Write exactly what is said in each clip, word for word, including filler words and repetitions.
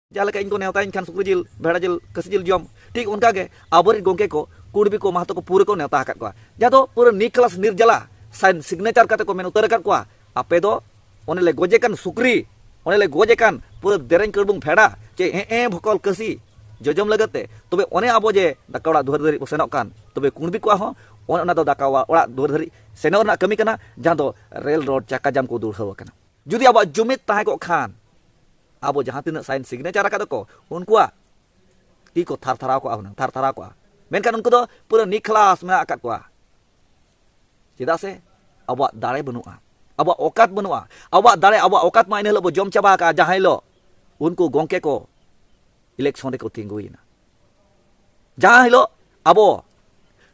ᱡᱟᱦᱟᱸ ᱞᱮᱠᱟ ᱤᱧ ᱠᱚ ᱱᱮᱣᱛᱟᱧ ᱠᱷᱟᱱ ᱥᱩᱠᱨᱤ ᱡᱤᱞ, ᱵᱷᱮᱰᱟ ᱡᱤᱞ, ᱠᱟᱹᱥᱤ ᱡᱤᱞ ᱡᱚᱢ, ᱴᱷᱤᱠ ᱚᱱᱠᱟ ᱜᱮ ᱟᱵᱚᱨᱮᱱ ᱜᱚᱢᱠᱮ ᱠᱚ, ᱠᱩᱲᱵᱤ ᱠᱚ, ᱢᱟᱦᱟᱛᱚ ᱠᱚ ᱯᱩᱨᱟᱹ ᱠᱚ ᱱᱮᱣᱛᱟ ᱟᱠᱟᱫ ᱠᱚᱣᱟ, ᱡᱟᱦᱟᱸ ᱫᱚ ᱯᱩᱨᱟᱹ ᱱᱤᱠᱞᱟᱥ ᱱᱤᱨᱡᱟᱞᱟ ᱥᱟᱭᱤᱱ ᱥᱤᱜᱽᱱᱮᱪᱟᱨ ᱠᱟᱛᱮ ᱠᱚ ᱢᱮᱱ ᱩᱛᱟᱹᱨ ᱟᱠᱟᱫ ᱠᱚᱣᱟ, ᱟᱯᱮ ᱫᱚ ᱚᱱᱮ ᱞᱮ ᱜᱚᱡᱮ ᱠᱟᱱ ᱥᱩᱠᱨᱤ, ᱚᱱᱮ ᱞᱮ ᱜᱚᱡᱮ ᱠᱟᱱ ᱯᱩᱨᱟᱹ ᱫᱮᱨᱮᱧ ᱠᱟᱹᱲᱵᱩᱝ ᱵᱷᱮᱰᱟ, ᱪᱮ ᱦᱮᱸ ᱮ ᱵᱷᱚᱠᱚᱞ ᱠᱟᱹᱥᱤ ᱡᱚᱡᱚᱢ ᱞᱟᱹᱜᱤᱫ ᱛᱮ, ᱛᱚᱵᱮ ᱚᱱᱮ ᱟᱵᱚ ᱡᱮ ᱫᱟᱠᱟ ᱚᱲᱟᱜ ᱫᱩᱣᱟᱹᱨ ᱫᱷᱟᱹᱨᱤᱡ ᱵᱚ ᱥᱮᱱᱚᱜ ᱠᱟᱱ, ᱛᱚᱵᱮ ᱠᱩᱲᱵᱤ ᱠᱚᱣᱟᱜ ᱦᱚᱸ ᱚᱱᱮ ᱚᱱᱟ ᱫᱚ ᱫᱟᱠᱟ ᱚᱲᱟᱜ ᱫᱩᱣᱟᱹᱨ ᱫᱷᱟᱹᱨᱤᱡ ᱥᱮᱱᱚᱜ ᱨᱮᱱᱟᱜ ᱠᱟᱹᱢᱤ ᱠᱟᱱᱟ, ᱡᱟᱦᱟᱸ ᱫᱚ ᱨᱮᱞ ᱨᱳᱰ ᱪᱟᱠᱟ ᱡᱟᱢ ᱠᱚ ᱫᱩᱲᱦᱟᱹᱣ ᱟᱠᱟᱱᱟ᱾ ᱡᱩᱫᱤ ᱟᱵᱚᱣᱟᱜ ᱡᱩᱢᱤᱫ ᱛᱟᱦᱮᱸ ᱠᱚᱜ ᱠᱷᱟᱱ, ᱟᱵᱚ ᱡᱟᱦᱟᱸ ᱛᱤᱱᱟᱹᱜ ᱥᱟᱭᱤᱱ ᱥᱤᱜᱽᱱᱮᱪᱟᱨ ᱟᱠᱟᱫ ᱠᱚ, ᱩᱱᱠᱩᱣᱟᱜ ᱛᱤ ᱠᱚ ᱛᱷᱟᱨ ᱛᱷᱟᱨᱟᱣ ᱠᱚᱜᱼᱟ ᱦᱩᱱᱟᱹᱝ, ᱛᱷᱟᱨ ᱛᱷᱟᱨᱟᱣ ᱠᱚᱜᱼᱟ᱾ ᱢᱮᱱᱠᱷᱟᱱ ᱩᱱᱠᱩ ᱫᱚ ᱯᱩᱨᱟᱹ ᱱᱤᱠᱷᱞᱟᱥ ᱢᱮᱱᱟᱜ ᱟᱠᱟᱫ ᱠᱚᱣᱟ᱾ ᱪᱮᱫᱟᱜ ᱥᱮ ᱟᱵᱚᱣᱟᱜ ᱫᱟᱲᱮ ᱵᱟᱹᱱᱩᱜᱼᱟ, ᱟᱵᱚᱣᱟᱜ ᱚᱠᱟᱛ ᱵᱟᱹᱱᱩᱜᱼᱟ᱾ ᱟᱵᱚᱣᱟᱜ ᱫᱟᱲᱮ, ᱟᱵᱚᱣᱟᱜ ᱚᱠᱟᱛ ᱢᱟ ᱤᱱᱟᱹ ᱦᱤᱞᱳᱜ ᱵᱚ ᱡᱚᱢ ᱪᱟᱵᱟ ᱟᱠᱟᱫᱼᱟ, ᱡᱟᱦᱟᱸ ᱦᱤᱞᱳᱜ ᱩᱱᱠᱩ ᱜᱚᱢᱠᱮ ᱠᱚ ᱤᱞᱮᱠᱥᱚᱱ ᱨᱮᱠᱚ ᱛᱤᱸᱜᱩᱭᱮᱱᱟ᱾ ᱡᱟᱦᱟᱸ ᱦᱤᱞᱳᱜ ᱟᱵᱚ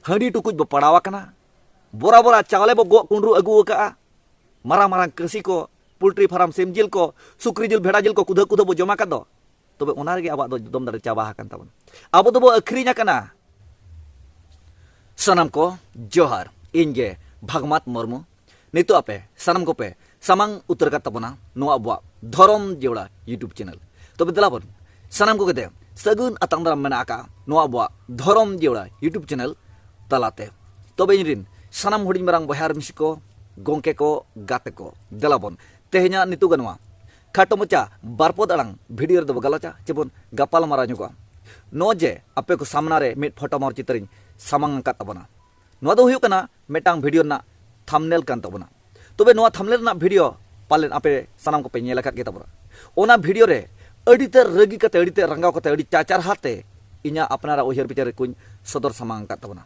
ᱦᱟᱺᱰᱤ ᱴᱩᱠᱩᱡ ᱵᱚ ᱯᱟᱲᱟᱣ ᱟᱠᱟᱱᱟ, ᱵᱚᱨᱟ ᱵᱚᱨᱟ ᱪᱟᱣᱞᱮ ᱵᱚ ᱜᱚᱜ ᱠᱩᱸᱰᱨᱩ ᱟᱹᱜᱩ ᱟᱠᱟᱫᱼᱟ, ᱢᱟᱨᱟᱝ ᱢᱟᱨᱟᱝ ᱠᱟᱹᱥᱤ ᱠᱚ, ᱯᱳᱞᱴᱨᱤ ᱯᱷᱟᱨᱟᱢ ᱥᱤᱢ ᱡᱤᱞ ᱠᱚ, ᱥᱩᱠᱨᱤ ᱡᱤᱞ, ᱵᱷᱮᱰᱟ ᱡᱤᱞ ᱠᱚ ᱠᱩᱫᱷᱟᱹ ᱠᱩᱫᱷᱟᱹ ᱵᱚ ᱡᱚᱢ ᱟᱠᱟᱫ ᱫᱚ, ᱛᱚᱵᱮ ᱚᱱᱟ ᱨᱮᱜᱮ ᱟᱵᱚᱣᱟᱜ ᱫᱚ ᱫᱚᱢ ᱫᱟᱲᱮ ᱪᱟᱵᱟ ᱟᱠᱟᱱ ᱛᱟᱵᱚᱱᱟ᱾ ᱟᱵᱚ ᱫᱚᱵᱚ ᱟᱹᱠᱷᱨᱤᱧ ᱟᱠᱟᱱᱟ᱾ ᱥᱟᱱᱟᱢ ᱠᱚ ᱡᱚᱦᱟᱨ, ᱤᱧ ᱜᱮ ᱵᱷᱟᱜᱽᱢᱟᱛ ᱢᱩᱨᱢᱩ᱾ ᱱᱤᱛᱚᱜ ᱟᱯᱮ ᱥᱟᱱᱟᱢ ᱠᱚᱯᱮ ᱥᱟᱢᱟᱝ ᱩᱛᱟᱹᱨ ᱟᱠᱟᱫ ᱛᱟᱵᱚᱱᱟ ᱱᱚᱣᱟ ᱟᱵᱚᱣᱟᱜ ᱫᱷᱚᱨᱚᱢ ᱡᱮᱣᱲᱟ YouTube ᱪᱮᱱᱮᱞ᱾ ᱛᱚᱵᱮ ᱫᱮᱞᱟ ᱵᱚᱱ, ᱥᱟᱱᱟᱢ ᱠᱚᱜᱮ ᱛᱮ ᱥᱟᱹᱜᱩᱱ ᱟᱛᱟᱝ ᱫᱟᱨᱟᱢ ᱢᱮᱱᱟᱜ ᱟᱠᱟᱫ ᱱᱚᱣᱟ ᱟᱵᱚᱣᱟᱜ ᱫᱷᱚᱨᱚᱢ ᱡᱮᱣᱲᱟ YouTube ᱪᱮᱱᱮᱞ ᱛᱟᱞᱟᱛᱮ᱾ ᱛᱚᱵᱮ ᱤᱧ ᱨᱤᱱ ᱥᱟᱱᱟᱢ ᱦᱩᱰᱤᱧ ᱢᱟᱨᱟᱝ ᱵᱚᱭᱦᱟ ᱟᱨ ᱢᱤᱥᱤ ᱠᱚ, ᱜᱚᱢᱠᱮ ᱠᱚ, ᱜᱟᱛᱮ ᱠᱚ, ᱫᱮᱞᱟ ᱵᱚᱱ ᱛᱮᱦᱮᱧᱟᱜ ᱱᱤᱛᱚᱜ ᱱᱚᱣᱟ ᱠᱷᱟᱴᱚ ᱢᱟᱪᱷᱟ ᱵᱟᱨ ᱯᱚᱫ ᱟᱲᱟᱝ ᱵᱷᱤᱰᱤᱭᱳ ᱨᱮᱫᱚ ᱵᱚ ᱜᱟᱞᱚᱪᱟ, ᱪᱮᱵᱚᱱ ᱜᱟᱯᱟᱞ ᱢᱟᱨᱟᱣ ᱧᱚᱜᱚᱜᱼᱟ᱾ ᱱᱚᱜᱼᱚᱭ ᱡᱮ ᱟᱯᱮ ᱠᱚ ᱥᱟᱢᱱᱟ ᱨᱮ ᱢᱤᱫ ᱯᱷᱳᱴᱳ ᱢᱚᱨ ᱪᱤᱛᱟᱹᱨᱤᱧ ᱥᱟᱢᱟᱝ ᱟᱠᱟᱫ ᱛᱟᱵᱚᱱᱟ, ᱱᱚᱣᱟ ᱫᱚ ᱦᱩᱭᱩᱜ ᱠᱟᱱᱟ ᱢᱤᱫᱴᱟᱝ ᱵᱷᱤᱰᱤᱭᱳ ᱨᱮᱱᱟᱜ ᱛᱷᱟᱢᱵᱽᱱᱮᱞ ᱠᱟᱱ ᱛᱟᱵᱚᱱᱟ᱾ ᱛᱚᱵᱮ ᱱᱚᱣᱟ ᱛᱷᱟᱢᱵᱽᱱᱮᱞ ᱨᱮᱱᱟᱜ ᱵᱷᱤᱰᱤᱭᱳ ᱯᱟᱞᱮᱱ ᱟᱯᱮ ᱥᱟᱱᱟᱢ ᱠᱚᱯᱮ ᱧᱮᱞ ᱟᱠᱟᱫ ᱜᱮ ᱛᱟᱵᱚᱱᱟ᱾ ᱚᱱᱟ ᱵᱷᱤᱰᱤᱭᱳ ᱨᱮ ᱟᱹᱰᱤ ᱛᱮᱫ ᱨᱟᱹᱜᱤ ᱠᱟᱛᱮ, ᱟᱹᱰᱤ ᱛᱮᱫ ᱨᱟᱸᱜᱟᱣ ᱠᱟᱛᱮ, ᱟᱹᱰᱤ ᱪᱟᱪᱟᱨ ᱦᱟᱛ ᱛᱮ ᱤᱧᱟᱹᱜ ᱟᱯᱱᱟᱨᱟᱜ ᱩᱭᱦᱟᱹᱨ ᱵᱤᱪᱟᱹᱨ ᱠᱚᱧ ᱥᱚᱫᱚᱨ ᱥᱟᱢᱟᱝ ᱟᱠᱟᱫ ᱛᱟᱵᱚᱱᱟ᱾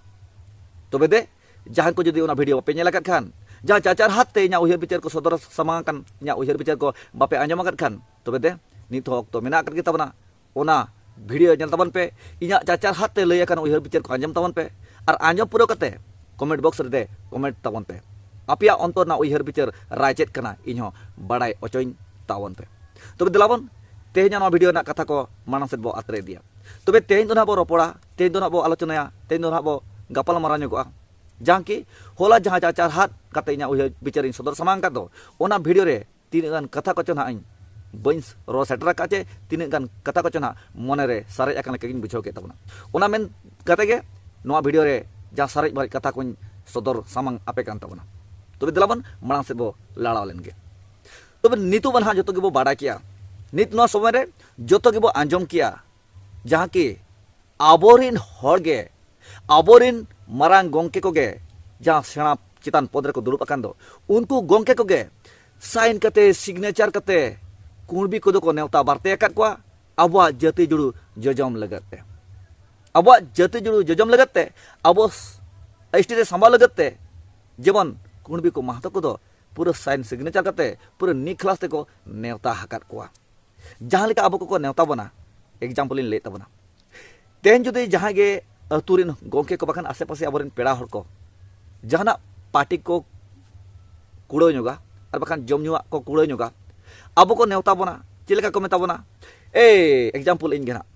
ᱛᱚᱵᱮ ᱫᱮ, ᱡᱟᱦᱟᱸ ᱠᱚ ᱡᱩᱫᱤ ᱚᱱᱟ ᱵᱷᱤᱰᱤᱭᱳ ᱵᱟᱯᱮ ᱧᱮᱞ ᱟᱠᱟᱫ ᱠᱷᱟᱱ, ᱡᱟᱦᱟᱸ ᱪᱟᱪᱟᱨ ᱦᱟᱛ ᱛᱮ ᱤᱧᱟᱹᱜ ᱩᱭᱦᱟᱹᱨ ᱵᱤᱪᱟᱹᱨ ᱠᱚ ᱥᱚᱫᱚᱨ ᱥᱟᱢᱟᱝ ᱟᱠᱟᱱ, ᱤᱧᱟᱹᱜ ᱩᱭᱦᱟᱹᱨ ᱵᱤᱪᱟᱹᱨ ᱠᱚ ᱵᱟᱯᱮ ᱟᱸᱡᱚᱢ ᱟᱠᱟᱫ ᱠᱷᱟᱱ, ᱛᱚᱵᱮ ᱫᱮ, ᱱᱤᱛ ᱦᱚᱸ ᱚᱠᱛᱚ ᱢᱮᱱᱟᱜ ᱟᱠᱟᱫ ᱜᱮ ᱛᱟᱵᱚᱱᱟ᱾ ᱚᱱᱟ ᱵᱷᱤᱰᱤᱭᱳ ᱧᱮᱞ ᱛᱟᱵᱚᱱ ᱯᱮ, ᱤᱧᱟᱹᱜ ᱪᱟᱪᱟᱨ ᱦᱟᱛ ᱛᱮ ᱞᱟᱹᱭ ᱟᱠᱟᱱ ᱩᱭᱦᱟᱹᱨ ᱵᱤᱪᱟᱹᱨ ᱠᱚ ᱟᱸᱡᱚᱢ ᱛᱟᱵᱚᱱ ᱯᱮ, ᱟᱨ ᱟᱸᱡᱚᱢ ᱯᱩᱨᱟᱹᱣ ᱠᱟᱛᱮ ᱠᱚᱢᱮᱱᱴ ᱵᱚᱠᱥ ᱨᱮ ᱫᱮ ᱠᱚᱢᱮᱱᱴ ᱛᱟᱵᱚᱱ ᱯᱮ᱾ ᱟᱯᱮᱭᱟᱜ ᱚᱱᱛᱚᱨ ᱨᱮᱱᱟᱜ ᱩᱭᱦᱟᱹᱨ ᱵᱤᱪᱟᱹᱨ ᱨᱟᱭ ᱪᱮᱫ ᱠᱟᱱᱟ, ᱤᱧ ᱦᱚᱸ ᱵᱟᱲᱟᱭ ᱚᱪᱚᱧ ᱛᱟᱵᱚᱱ ᱯᱮ᱾ ᱛᱚᱵᱮ ᱫᱮᱞᱟ ᱵᱚᱱ, ᱛᱮᱦᱮᱧᱟᱜ ᱱᱚᱣᱟ ᱵᱷᱤᱰᱤᱭᱳ ᱨᱮᱱᱟᱜ ᱠᱟᱛᱷᱟ ᱠᱚ ᱢᱟᱲᱟᱝ ᱥᱮᱫ ᱵᱚ ᱟᱛᱨᱮ ᱤᱫᱤᱭᱟ᱾ ᱛᱚᱵᱮ ᱛᱮᱦᱮᱧ ᱫᱚ ᱱᱟᱦᱟᱜ ᱵᱚ ᱨᱚᱯᱚᱲᱟ, ᱛᱮᱦᱮᱧ ᱫᱚ ᱱᱟᱦᱟᱜ ᱵᱚ ᱟᱞᱳᱪᱚᱱᱟᱭᱟ, ᱛᱮᱦᱮᱧ ᱫᱚ ᱱᱟᱦᱟᱜ ᱵᱚ ᱜᱟᱯᱟᱞ ᱢᱟᱨᱟᱣ ᱧᱚᱜᱚᱜᱼᱟ᱾ ᱡᱟᱦᱟᱸ ᱠᱤ ᱦᱚᱞᱟ ᱡᱟᱦᱟᱸ ᱪᱟᱪᱟᱨ ᱦᱟᱛ ᱠᱟᱛᱮ ᱤᱧᱟᱹᱜ ᱩᱭᱦᱟᱹᱨ ᱵᱤᱪᱟᱹᱨ ᱤᱧ ᱥᱚᱫᱚᱨ ᱥᱟᱢᱟᱝ ᱟᱠᱟᱫ ᱫᱚ, ᱚᱱᱟ ᱵᱷᱤᱰᱤᱭᱳ ᱨᱮ ᱛᱤᱱᱟᱹᱜ ᱜᱟᱱ ᱠᱟᱛᱷᱟ ᱠᱚᱪᱚ ᱱᱟᱦᱟᱜ ᱤᱧ ᱵᱟᱹᱧ ᱨᱚᱲ ᱥᱮᱴᱮᱨ ᱟᱠᱟᱫ ᱪᱮ ᱛᱤᱱᱟᱹᱜ ᱜᱟᱱ ᱠᱟᱛᱷᱟ ᱠᱚᱪᱚ ᱱᱟᱦᱟᱜ ᱢᱚᱱᱮᱨᱮ ᱥᱟᱨᱮᱡ ᱟᱠᱟᱱ ᱞᱮᱠᱟ ᱜᱤᱧ ᱵᱩᱡᱷᱟᱹᱣ ᱠᱮᱫ ᱛᱟᱵᱚᱱᱟ᱾ ᱚᱱᱟ ᱢᱮᱱ ᱠᱟᱛᱮ ᱜᱮ ᱱᱚᱣᱟ ᱵᱷᱤᱰᱤᱭᱳ ᱨᱮ ᱡᱟᱦᱟᱸ ᱥᱟᱨᱮᱡ ᱵᱟᱨᱮᱡ ᱠᱟᱛᱷᱟ ᱠᱚᱧ ᱥᱚᱫᱚᱨ ᱥᱟᱢᱟᱝ ᱟᱯᱮ ᱠᱟᱱ ᱛᱟᱵᱚᱱᱟ᱾ ᱛᱚᱵᱮ ᱫᱮᱞᱟ ᱵᱚᱱ ᱢᱟᱲᱟᱝ ᱥᱮᱫ ᱵᱚ ᱞᱟᱲᱟᱣ ᱞᱮᱱ ᱜᱮ᱾ ᱛᱚᱵᱮ ᱱᱤᱛᱚᱜ ᱢᱟ ᱱᱟᱦᱟᱜ ᱡᱚᱛᱚ ᱜᱮᱵᱚ ᱵᱟᱰᱟᱭ ᱠᱮᱜᱼᱟ, ᱱᱤᱛ ᱱᱚᱣᱟ ᱥᱚᱢᱚᱭ ᱨᱮ ᱡᱚᱛᱚ ᱜᱮᱵᱚ ᱟᱸᱡᱚᱢ ᱠᱮᱜᱼᱟ, ᱡᱟᱦᱟᱸ ᱠᱤ ᱟᱵᱚᱨᱤᱱ ᱦᱚᱲ ᱜᱮ, ᱟᱵᱚᱨᱤᱱ ᱢᱟᱨᱟᱝ ᱜᱚᱢᱠᱮ ᱠᱚᱜᱮ ᱡᱟᱦᱟᱸ ᱥᱮᱬᱟ ᱪᱮᱛᱟᱱ ᱯᱚᱫᱽ ᱨᱮᱠᱚ ᱫᱩᱲᱩᱵ ᱟᱠᱟᱱ ᱫᱚ, ᱩᱱᱠᱩ ᱜᱚᱢᱠᱮ ᱠᱚᱜᱮ ᱥᱟᱭᱤᱱ ᱠᱟᱛᱮ, ᱥᱤᱜᱽᱱᱮᱪᱟᱨ ᱠᱟᱛᱮ ᱠᱩᱬᱵᱤ ᱠᱚᱫᱚ ᱠᱚ ᱱᱮᱣᱛᱟ ᱵᱟᱨᱛᱮ ᱟᱠᱟᱫ ᱠᱚᱣᱟ ᱟᱵᱚᱣᱟᱜ ᱡᱟᱹᱛᱤ ᱡᱩᱲᱩ ᱡᱚᱡᱚᱢ ᱞᱟᱹᱜᱤᱫ ᱛᱮ᱾ ᱟᱵᱚᱣᱟᱜ ᱡᱟᱹᱛᱤ ᱡᱩᱲᱩ ᱡᱚᱡᱚᱢ ᱞᱟᱹᱜᱤᱫ ᱛᱮ, ᱟᱵᱚ ᱮᱥ ᱴᱤ ᱨᱮ ᱥᱟᱢᱵᱟᱣ ᱞᱟᱹᱜᱤᱫ ᱛᱮ, ᱡᱮᱢᱚᱱ ᱠᱩᱬᱵᱤ ᱠᱚ ᱢᱟᱦᱟᱛᱚ ᱠᱚᱫᱚ ᱯᱩᱨᱟᱹ ᱥᱟᱭᱤᱱ ᱥᱤᱜᱽᱱᱮᱪᱟᱨ ᱠᱟᱛᱮ ᱯᱩᱨᱟᱹ ᱱᱤᱠᱷᱞᱟᱥ ᱛᱮᱠᱚ ᱱᱮᱣᱛᱟ ᱟᱠᱟᱫ ᱠᱚᱣᱟ᱾ ᱡᱟᱦᱟᱸ ᱞᱮᱠᱟ ᱟᱵᱚ ᱠᱚᱠᱚ ᱱᱮᱣᱛᱟ ᱵᱚᱱᱟ, ᱮᱠᱡᱟᱢᱯᱚᱞ ᱤᱧ ᱞᱟᱹᱭᱮᱫ ᱛᱟᱵᱚᱱᱟ, ᱛᱮᱦᱮᱧ ᱡᱩᱫᱤ ᱡᱟᱦᱟᱸᱭ ᱜᱮ ᱟᱹᱛᱩ ᱨᱮᱱ ᱜᱚᱢᱠᱮ ᱠᱚ ᱵᱟᱠᱷᱟᱱ ᱟᱥᱮ ᱯᱟᱥᱮ ᱟᱵᱚᱨᱮᱱ ᱯᱮᱲᱟ ᱦᱚᱲ ᱠᱚ ᱡᱟᱦᱟᱱᱟᱜ ᱯᱟᱨᱴᱤ ᱠᱚ ᱠᱩᱲᱟᱹᱣ ᱧᱚᱜᱟ ᱟᱨ ᱵᱟᱠᱷᱟᱱ ᱡᱚᱢ ᱧᱩᱣᱟᱜ ᱠᱚ ᱠᱩᱲᱟᱹᱣ ᱧᱚᱜᱟ, ᱟᱵᱚ ᱠᱚ ᱱᱮᱣᱛᱟ ᱵᱚᱱᱟ, ᱪᱮᱫ ᱞᱮᱠᱟ ᱠᱚ ᱢᱮᱛᱟ ᱵᱚᱱᱟ? ᱮᱭ ᱮᱠᱡᱟᱢᱯᱚᱞ ᱤᱧ ᱜᱮ ᱱᱟᱜ,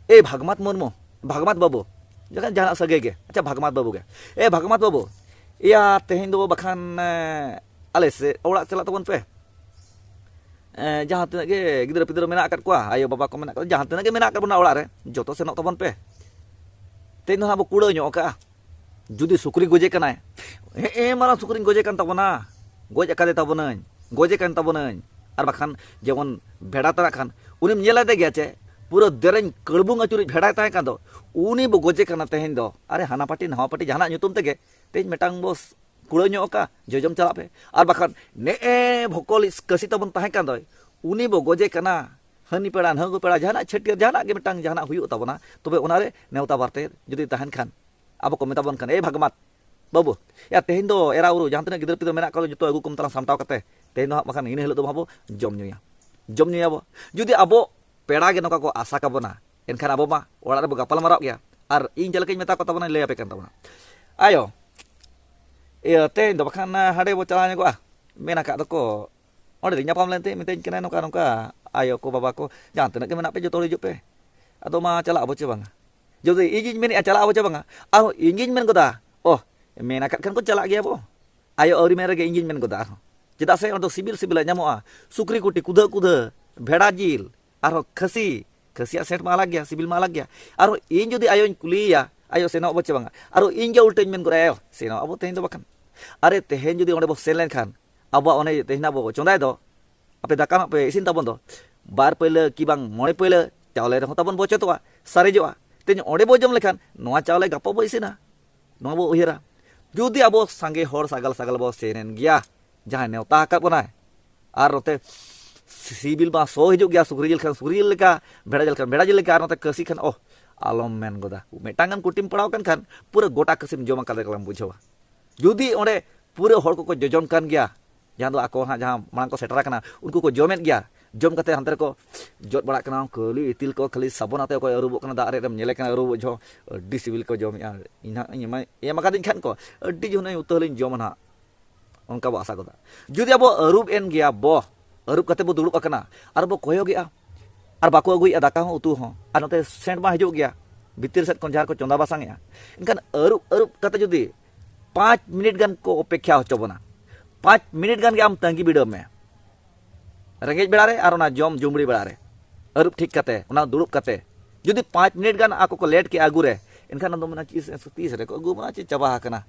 ᱮᱭ ᱵᱷᱟᱜᱽᱢᱟᱛ ᱢᱩᱨᱢᱩ, ᱵᱷᱟᱜᱽᱢᱟᱛ ᱵᱟᱹᱵᱩ, ᱡᱟᱦᱟᱸ ᱡᱟᱦᱟᱱᱟᱜ ᱥᱟᱹᱜᱟᱹᱭ ᱜᱮ, ᱟᱪᱪᱷᱟ ᱵᱷᱟᱜᱽᱢᱟᱛ ᱵᱟᱹᱵᱩ ᱜᱮ, ᱮ ᱵᱷᱟᱜᱽᱢᱟᱛ ᱵᱟᱹᱵᱩ, ᱤᱭᱟ ᱛᱮᱦᱮᱧ ᱫᱚ ᱵᱟᱠᱷᱟᱱ ᱮ, ᱟᱞᱮ ᱥᱮᱫ ᱚᱲᱟᱜ ᱪᱟᱞᱟᱜ ᱛᱟᱵᱚᱱ ᱯᱮ᱾ ᱮ, ᱡᱟᱦᱟᱸ ᱛᱤᱱᱟᱹᱜ ᱜᱮ ᱜᱤᱫᱽᱨᱟᱹ ᱯᱤᱫᱽᱨᱟᱹ ᱢᱮᱱᱟᱜ ᱟᱠᱟᱫ ᱠᱚᱣᱟ, ᱟᱭᱳ ᱵᱟᱵᱟ ᱠᱚ ᱢᱮᱱᱟᱜ ᱠᱚᱣᱟ, ᱡᱟᱦᱟᱸ ᱛᱤᱱᱟᱹᱜ ᱜᱮ ᱢᱮᱱᱟᱜ ᱟᱠᱟᱫ ᱵᱚᱱᱟ ᱚᱲᱟᱜ ᱨᱮ, ᱡᱚᱛᱚ ᱥᱮᱱᱚᱜ ᱛᱟᱵᱚᱱ ᱯᱮ᱾ ᱛᱮᱦᱮᱧ ᱫᱚ ᱦᱟᱸᱜ ᱵᱚ ᱠᱩᱲᱟᱹᱣ ᱧᱚᱜ ᱠᱟᱜᱼᱟ᱾ ᱡᱩᱫᱤ ᱥᱩᱠᱨᱤ ᱜᱚᱡᱮ ᱠᱟᱱᱟᱭ, ᱦᱮᱸ ᱢᱟᱨᱟᱝ ᱥᱩᱠᱨᱤᱧ ᱜᱚᱡᱮ ᱠᱟᱱ ᱛᱟᱵᱚᱱᱟ, ᱜᱚᱡ ᱟᱠᱟᱫᱮ ᱛᱟᱵᱚᱱᱟᱹᱧ, ᱜᱚᱡᱮ ᱠᱟᱱ ᱛᱟᱵᱚᱱᱟᱹᱧ, ᱟᱨ ᱵᱟᱠᱷᱟᱱ ᱡᱮᱢᱚᱱ ᱵᱷᱮᱰᱟ ᱛᱟᱱᱟᱜ ᱠᱷᱟᱱ ᱩᱱᱤᱢ ᱧᱮᱞ ᱟᱫᱮ ᱜᱮᱭᱟ ᱪᱮ, ᱯᱩᱨᱟᱹ ᱫᱮᱨᱮᱧ ᱠᱟᱹᱲᱵᱩᱝ ᱟᱹᱪᱩᱨᱤᱡ ᱵᱷᱮᱰᱟᱭ ᱛᱟᱦᱮᱸ ᱠᱟᱱ ᱫᱚ, ᱩᱱᱤ ᱵᱚ ᱜᱚᱡᱮ ᱠᱟᱱᱟ ᱛᱮᱦᱮᱧ ᱫᱚ᱾ ᱟᱨᱮ ᱦᱟᱱᱟ ᱯᱟᱹᱴᱤ ᱱᱟᱣᱟ ᱯᱟᱹᱴᱤ ᱡᱟᱦᱟᱱᱟᱜ ᱧᱩᱛᱩᱢ ᱛᱮᱜᱮ ᱛᱮᱦᱮᱧ ᱢᱤᱫᱴᱟᱝ ᱵᱚ ᱠᱩᱲᱟᱹᱣ ᱧᱚᱜ ᱠᱟᱜᱼᱟ, ᱡᱚᱡᱚᱢ ᱪᱟᱞᱟᱜ ᱯᱮ᱾ ᱟᱨ ᱵᱟᱠᱷᱟᱱ ᱱᱮᱜᱼᱮ ᱵᱷᱚᱠᱚᱞᱤᱡ ᱠᱟᱹᱥᱤ ᱛᱟᱵᱚᱱ ᱛᱟᱦᱮᱸ ᱠᱟᱱ ᱫᱚᱭ, ᱩᱱᱤ ᱵᱚ ᱜᱚᱡᱮ ᱠᱟᱱᱟ᱾ ᱦᱟᱹᱱᱤ ᱯᱮᱲᱟ ᱱᱟᱹᱦᱩ ᱯᱮᱲᱟ ᱡᱟᱦᱟᱱᱟᱜ ᱪᱷᱟᱹᱴᱭᱟᱹᱨ ᱡᱟᱦᱟᱱᱟᱜ ᱜᱮ ᱢᱤᱫᱴᱟᱝ ᱡᱟᱦᱟᱱᱟᱜ ᱦᱩᱭᱩᱜ ᱛᱟᱵᱚᱱᱟ, ᱛᱚᱵᱮ ᱚᱱᱟᱨᱮ ᱱᱮᱣᱛᱟ ᱵᱟᱨᱛᱮ ᱡᱩᱫᱤ ᱛᱟᱦᱮᱱ ᱠᱷᱟᱱ ᱟᱵᱚ ᱠᱚ ᱢᱮᱛᱟ ᱵᱚᱱ ᱠᱷᱟᱱ, ᱮᱭ ᱵᱷᱟᱜᱽᱢᱟᱛ ᱵᱟᱹᱵᱩ, ᱭᱟ ᱛᱮᱦᱮᱧ ᱫᱚ ᱮᱨᱟ ᱩᱨᱩ ᱡᱟᱦᱟᱸ ᱛᱤᱱᱟᱹᱜ ᱜᱤᱫᱽᱨᱟᱹ ᱯᱤᱫᱽᱨᱟᱹ ᱢᱮᱱᱟᱜ ᱠᱚᱣᱟ ᱡᱚᱛᱚ ᱟᱹᱜᱩ ᱠᱚᱢ ᱛᱟᱞᱟᱝ ᱥᱟᱢᱴᱟᱣ ᱠᱟᱛᱮ, ᱛᱮᱦᱮᱧ ᱫᱚ ᱦᱟᱸᱜ ᱵᱟᱠᱷᱟᱱ ᱤᱱᱟᱹ ᱦᱤᱞᱳᱜ ᱫᱚ ᱦᱟᱸᱜ ᱵᱚ ᱡᱚᱢ ᱧᱩᱭᱟ, ᱡᱚᱢ ᱧᱩᱭᱟᱵᱚ᱾ ᱡᱩᱫᱤ ᱟᱵᱚ ᱯᱮᱲᱟ ᱜᱮ ᱱᱚᱝᱠᱟ ᱠᱚ ᱟᱥᱟ ᱠᱟᱵᱚᱱᱟ, ᱮᱱᱠᱷᱟᱱ ᱟᱵᱚ ᱢᱟ ᱚᱲᱟᱜ ᱨᱮᱵᱚ ᱜᱟᱯᱟᱞ ᱢᱟᱨᱟᱣ ᱜᱮᱭᱟ᱾ ᱟᱨ ᱤᱧ ᱪᱮᱫ ᱞᱮᱠᱟᱧ ᱢᱮᱛᱟ ᱠᱚ ᱛᱟᱵᱚᱱᱟᱧ ᱞᱟᱹᱭ ᱟᱯᱮ ᱠᱟᱱ ᱛᱟᱵᱚᱱᱟ᱾ ᱟᱭᱳ, ᱤᱭᱟᱹ ᱛᱮᱦᱮᱧ ᱫᱚ ᱵᱟᱠᱷᱟᱱ ᱦᱟᱸᱰᱮ ᱵᱚ ᱪᱟᱞᱟᱣ ᱧᱚᱜᱚᱜᱼᱟ, ᱢᱮᱱ ᱟᱠᱟᱫ ᱫᱚᱠᱚ᱾ ᱚᱸᱰᱮ ᱞᱤᱧ ᱧᱟᱯᱟᱢ ᱞᱮᱱ ᱛᱮ ᱢᱮᱛᱟᱹᱧ ᱠᱟᱱᱟᱭ ᱱᱚᱝᱠᱟ ᱱᱚᱝᱠᱟ, ᱟᱭᱳ ᱠᱚ ᱵᱟᱵᱟ ᱠᱚ ᱡᱟᱦᱟᱸ ᱛᱤᱱᱟᱹᱜ ᱜᱮ ᱢᱮᱱᱟᱜ ᱯᱮ ᱡᱚᱛᱚ ᱦᱚᱲ ᱦᱤᱡᱩᱜ ᱯᱮ᱾ ᱟᱫᱚ ᱢᱟ ᱪᱟᱞᱟᱜ ᱟᱵᱚ ᱪᱮ ᱵᱟᱝᱟ? ᱡᱩᱫᱤ ᱤᱧᱤᱧ ᱢᱮᱱᱮᱫᱼᱟ ᱪᱟᱞᱟᱜ ᱟᱵᱚ ᱪᱮ ᱵᱟᱝᱟ, ᱟᱨᱦᱚᱸ ᱤᱧᱜᱤᱧ ᱢᱮᱱ ᱜᱚᱫᱟ, ᱚ, ᱢᱮᱱ ᱟᱠᱟᱫ ᱠᱷᱟᱱ ᱠᱚ ᱪᱟᱞᱟᱜ ᱜᱮᱭᱟ ᱵᱚ᱾ ᱟᱭᱳ ᱟᱹᱣᱨᱤ ᱢᱮᱱ ᱨᱮᱜᱮ ᱤᱧᱜᱤᱧ ᱢᱮᱱ ᱜᱚᱫᱟ ᱟᱨᱦᱚᱸ᱾ ᱪᱮᱫᱟᱜ ᱥᱮ ᱚᱸᱰᱮ ᱫᱚ ᱥᱤᱵᱤᱞ ᱥᱤᱵᱤᱞᱟᱜ ᱧᱟᱢᱚᱜᱼᱟ, ᱥᱩᱠᱨᱤ ᱠᱩᱴᱤ ᱠᱩᱫᱷᱟᱹ ᱠᱩᱫᱷᱟᱹ, ᱵᱷᱮᱲᱟ ᱡᱤᱞ, ᱟᱨᱦᱚᱸ ᱠᱷᱟᱹᱥᱤ, ᱠᱷᱟᱹᱥᱤᱭᱟᱜ ᱥᱮᱱᱴ ᱢᱟ ᱟᱞᱟᱜᱽ ᱜᱮᱭᱟ, ᱥᱤᱵᱤᱞ ᱢᱟ ᱟᱞᱟᱜᱽ ᱜᱮᱭᱟ᱾ ᱟᱨᱦᱚᱸ ᱤᱧ ᱡᱩᱫᱤ ᱟᱭᱳᱧ ᱠᱩᱞᱤᱭᱮᱭᱟ, "ᱟᱭᱳ, ᱥᱮᱱᱚᱜ ᱟᱵᱚ ᱪᱮ ᱵᱟᱝᱟ?" ᱟᱨᱦᱚᱸ ᱤᱧ ᱜᱮ ᱩᱞᱴᱟᱹᱧ ᱢᱮᱱ ᱜᱚᱫᱟ, "ᱟᱭᱳ, ᱥᱮᱱᱚᱜ ᱟᱵᱚ ᱛᱮᱦᱮᱧ ᱫᱚ ᱵᱟᱠᱷᱟᱱ᱾ ᱟᱨᱮ, ᱛᱮᱦᱮᱧ ᱡᱩᱫᱤ ᱚᱸᱰᱮ ᱵᱚ ᱥᱮᱱ ᱞᱮᱱᱠᱷᱟᱱ, ᱟᱵᱚᱣᱟᱜ ᱚᱱᱮ ᱛᱮᱦᱮᱧ ᱵᱚ ᱪᱚᱸᱫᱟᱭ ᱫᱚ, ᱟᱯᱮ ᱫᱟᱠᱟ ᱦᱟᱸᱜ ᱯᱮ ᱤᱥᱤᱱ ᱛᱟᱵᱚᱱ ᱫᱚ, ᱵᱟᱨ ᱯᱟᱹᱭᱞᱟᱹ ᱠᱤ ᱵᱟᱝ ᱢᱚᱬᱮ ᱯᱟᱹᱭᱞᱟᱹ ᱪᱟᱣᱞᱮ ᱨᱮᱦᱚᱸ ᱛᱟᱵᱚᱱ ᱵᱚᱪᱚᱛᱚᱜᱼᱟ, ᱥᱟᱨᱮᱡᱚᱜᱼᱟ᱾ ᱛᱮᱦᱮᱧ ᱚᱸᱰᱮ ᱵᱚ ᱡᱚᱢ ᱞᱮᱠᱷᱟᱱ, ᱱᱚᱣᱟ ᱪᱟᱣᱞᱮ ᱜᱟᱯᱟ ᱵᱚ ᱤᱥᱤᱱᱟ᱾" ᱱᱚᱣᱟ ᱵᱚ ᱩᱭᱦᱟᱹᱨᱟ᱾ ᱡᱩᱫᱤ ᱟᱵᱚ ᱥᱟᱸᱜᱮ ᱦᱚᱲ ᱥᱟᱜᱟᱞ ᱥᱟᱜᱟᱞ ᱵᱚ ᱥᱮᱱ ᱮᱱ ᱜᱮᱭᱟ, ᱡᱟᱦᱟᱸᱭ ᱱᱮᱣᱛᱟ ᱟᱠᱟᱫ ᱵᱚᱱᱟᱭ, ᱟᱨ ᱱᱚᱛᱮ ᱥᱤᱵᱤᱞ ᱢᱟ ᱥᱚ ᱦᱤᱡᱩᱜ ᱜᱮᱭᱟ, ᱥᱩᱠᱨᱤ ᱡᱤᱞ ᱠᱷᱟᱱ ᱥᱩᱠᱨᱤ ᱡᱤᱞ ᱞᱮᱠᱟ, ᱵᱷᱮᱲᱟ ᱡᱤᱞ ᱠᱷᱟᱱ ᱵᱷᱮᱲᱟ ᱡᱤᱞ ᱞᱮᱠᱟ, ᱟᱨ ᱱᱚᱛᱮ ᱠᱟᱹᱥᱤ ᱠᱷᱟᱱ, ᱚᱦ, ᱟᱞᱚᱢ ᱢᱮᱱ ᱜᱚᱫᱟ, ᱢᱤᱫᱴᱟᱝ ᱜᱟᱱ ᱠᱩᱴᱤᱢ ᱯᱟᱲᱟᱣ ᱟᱠᱟᱱ ᱠᱷᱟᱱ ᱯᱩᱨᱟᱹ ᱜᱚᱴᱟ ᱠᱟᱹᱥᱤᱢ ᱡᱚᱢ ᱟᱠᱟᱫ ᱞᱮᱠᱟᱢ ᱵᱩᱡᱷᱟᱹᱣᱟ᱾ ᱡᱩᱫᱤ ᱚᱸᱰᱮ ᱯᱩᱨᱟᱹ ᱦᱚᱲ ᱠᱚᱠᱚ ᱡᱚᱡᱚᱢ ᱠᱟᱱ ᱜᱮᱭᱟ, ᱡᱟᱦᱟᱸ ᱫᱚ ᱟᱠᱚ ᱦᱟᱸᱜ ᱡᱟᱦᱟᱸ ᱢᱟᱲᱟᱝ ᱠᱚ ᱥᱮᱴᱮᱨ ᱟᱠᱟᱱᱟ, ᱩᱱᱠᱩ ᱠᱚ ᱡᱚᱢᱮᱫ ᱜᱮᱭᱟ᱾ ᱡᱚᱢ ᱠᱟᱛᱮ ᱦᱟᱱᱛᱮ ᱨᱮᱠᱚ ᱡᱚᱫ ᱵᱟᱲᱟᱜ ᱠᱟᱱᱟ, ᱠᱷᱟᱹᱞᱤ ᱤᱛᱤᱞ ᱠᱚ ᱠᱷᱟᱹᱞᱤ ᱥᱟᱵᱚᱱ ᱟᱛᱮ ᱚᱠᱚᱭ ᱟᱹᱨᱩᱵᱚᱜ ᱠᱟᱱᱟ, ᱫᱟᱜ ᱨᱮ ᱧᱮᱞᱮ ᱠᱟᱱᱟ ᱟᱹᱨᱩᱵᱚᱜ ᱡᱚᱦᱚᱜ, ᱟᱹᱰᱤ ᱥᱤᱵᱤᱞ ᱠᱚ ᱡᱚᱢᱮᱜᱼᱟ᱾ ᱤᱧ ᱦᱟᱸᱜ ᱤᱧ ᱮᱢᱟ-, ᱮᱢ ᱟᱠᱟᱫᱤᱧ ᱠᱷᱟᱱ ᱠᱚ, ᱟᱹᱰᱤ ᱡᱳᱨ ᱦᱩᱱᱟᱹᱝ ᱩᱛᱟᱹ ᱦᱚᱞᱤᱧ ᱡᱚᱢᱟ ᱱᱟᱦᱟᱜ, ᱚᱱᱠᱟ ᱵᱚ ᱟᱥᱟ ᱜᱚᱫᱟ᱾ ᱡᱩᱫᱤ ᱟᱵᱚ ᱟᱹᱨᱩᱵ ᱮᱱ ᱜᱮᱭᱟ ᱵᱚ, ᱟᱹᱨᱩᱵ ᱠᱟᱛᱮ ᱵᱚ ᱫᱩᱲᱩᱵ ᱟᱠᱟᱱᱟ, ᱟᱨ ᱵᱚ ᱠᱚᱭᱚᱜᱮᱜᱼᱟ, ᱟᱨ ᱵᱟᱠᱚ ᱟᱹᱜᱩᱭᱮᱜᱼᱟ ᱫᱟᱠᱟ ᱦᱚᱸ ᱩᱛᱩ ᱦᱚᱸ, ᱟᱨ ᱱᱚᱛᱮ ᱥᱮᱱᱴ ᱢᱟ ᱦᱤᱡᱩᱜ ᱜᱮᱭᱟ ᱵᱷᱤᱛᱤᱨ ᱥᱮᱫ ᱠᱷᱚᱱ ᱡᱟᱦᱟᱸ ᱨᱮᱠᱚ ᱪᱚᱸᱫᱟ ᱵᱟᱥᱟᱝᱮᱜᱼᱟ, ᱮᱱᱠᱷᱟᱱ ᱟᱹᱨᱩᱵ ᱟᱹᱨᱩᱵ ᱠᱟᱛᱮ ᱡᱩᱫᱤ ᱯᱟᱸᱪ ᱢᱤᱱᱤᱴ ᱜᱟᱱ ᱠᱚ ᱚᱯᱮᱠᱷᱟ ᱦᱚᱪᱚ ᱵᱚᱱᱟ, ᱯᱟᱸᱪ ᱢᱤᱱᱤᱴ ᱜᱟᱱ ᱜᱮ ᱟᱢ ᱛᱟᱺᱜᱤ ᱵᱤᱰᱟᱹᱣ ᱢᱮ᱾ ᱨᱮᱸᱜᱮᱡ ᱵᱮᱲᱟ ᱨᱮ ᱟᱨ ᱚᱱᱟ ᱡᱚᱢ ᱡᱩᱢᱲᱤ ᱵᱮᱲᱟ ᱨᱮ, ᱟᱹᱨᱩᱵ ᱴᱷᱤᱠ ᱠᱟᱛᱮ, ᱚᱱᱟ ᱫᱩᱲᱩᱵ ᱠᱟᱛᱮ, ᱡᱩᱫᱤ ᱯᱟᱸᱪ ᱢᱤᱱᱤᱴ ᱜᱟᱱ ᱟᱠᱚ ᱠᱚ ᱞᱮᱴ ᱠᱮᱜᱼᱟ ᱟᱹᱜᱩ ᱨᱮ, ᱮᱱᱠᱷᱟᱱ ᱟᱫᱚᱢ ᱢᱮᱱᱟ, "ᱪᱮᱫ ᱛᱤᱥ ᱨᱮᱠᱚ ᱟᱹᱜᱩ ᱵᱚᱱᱟ, ᱪᱮᱫ ᱪᱟᱵᱟ ᱟᱠᱟᱱᱟ?"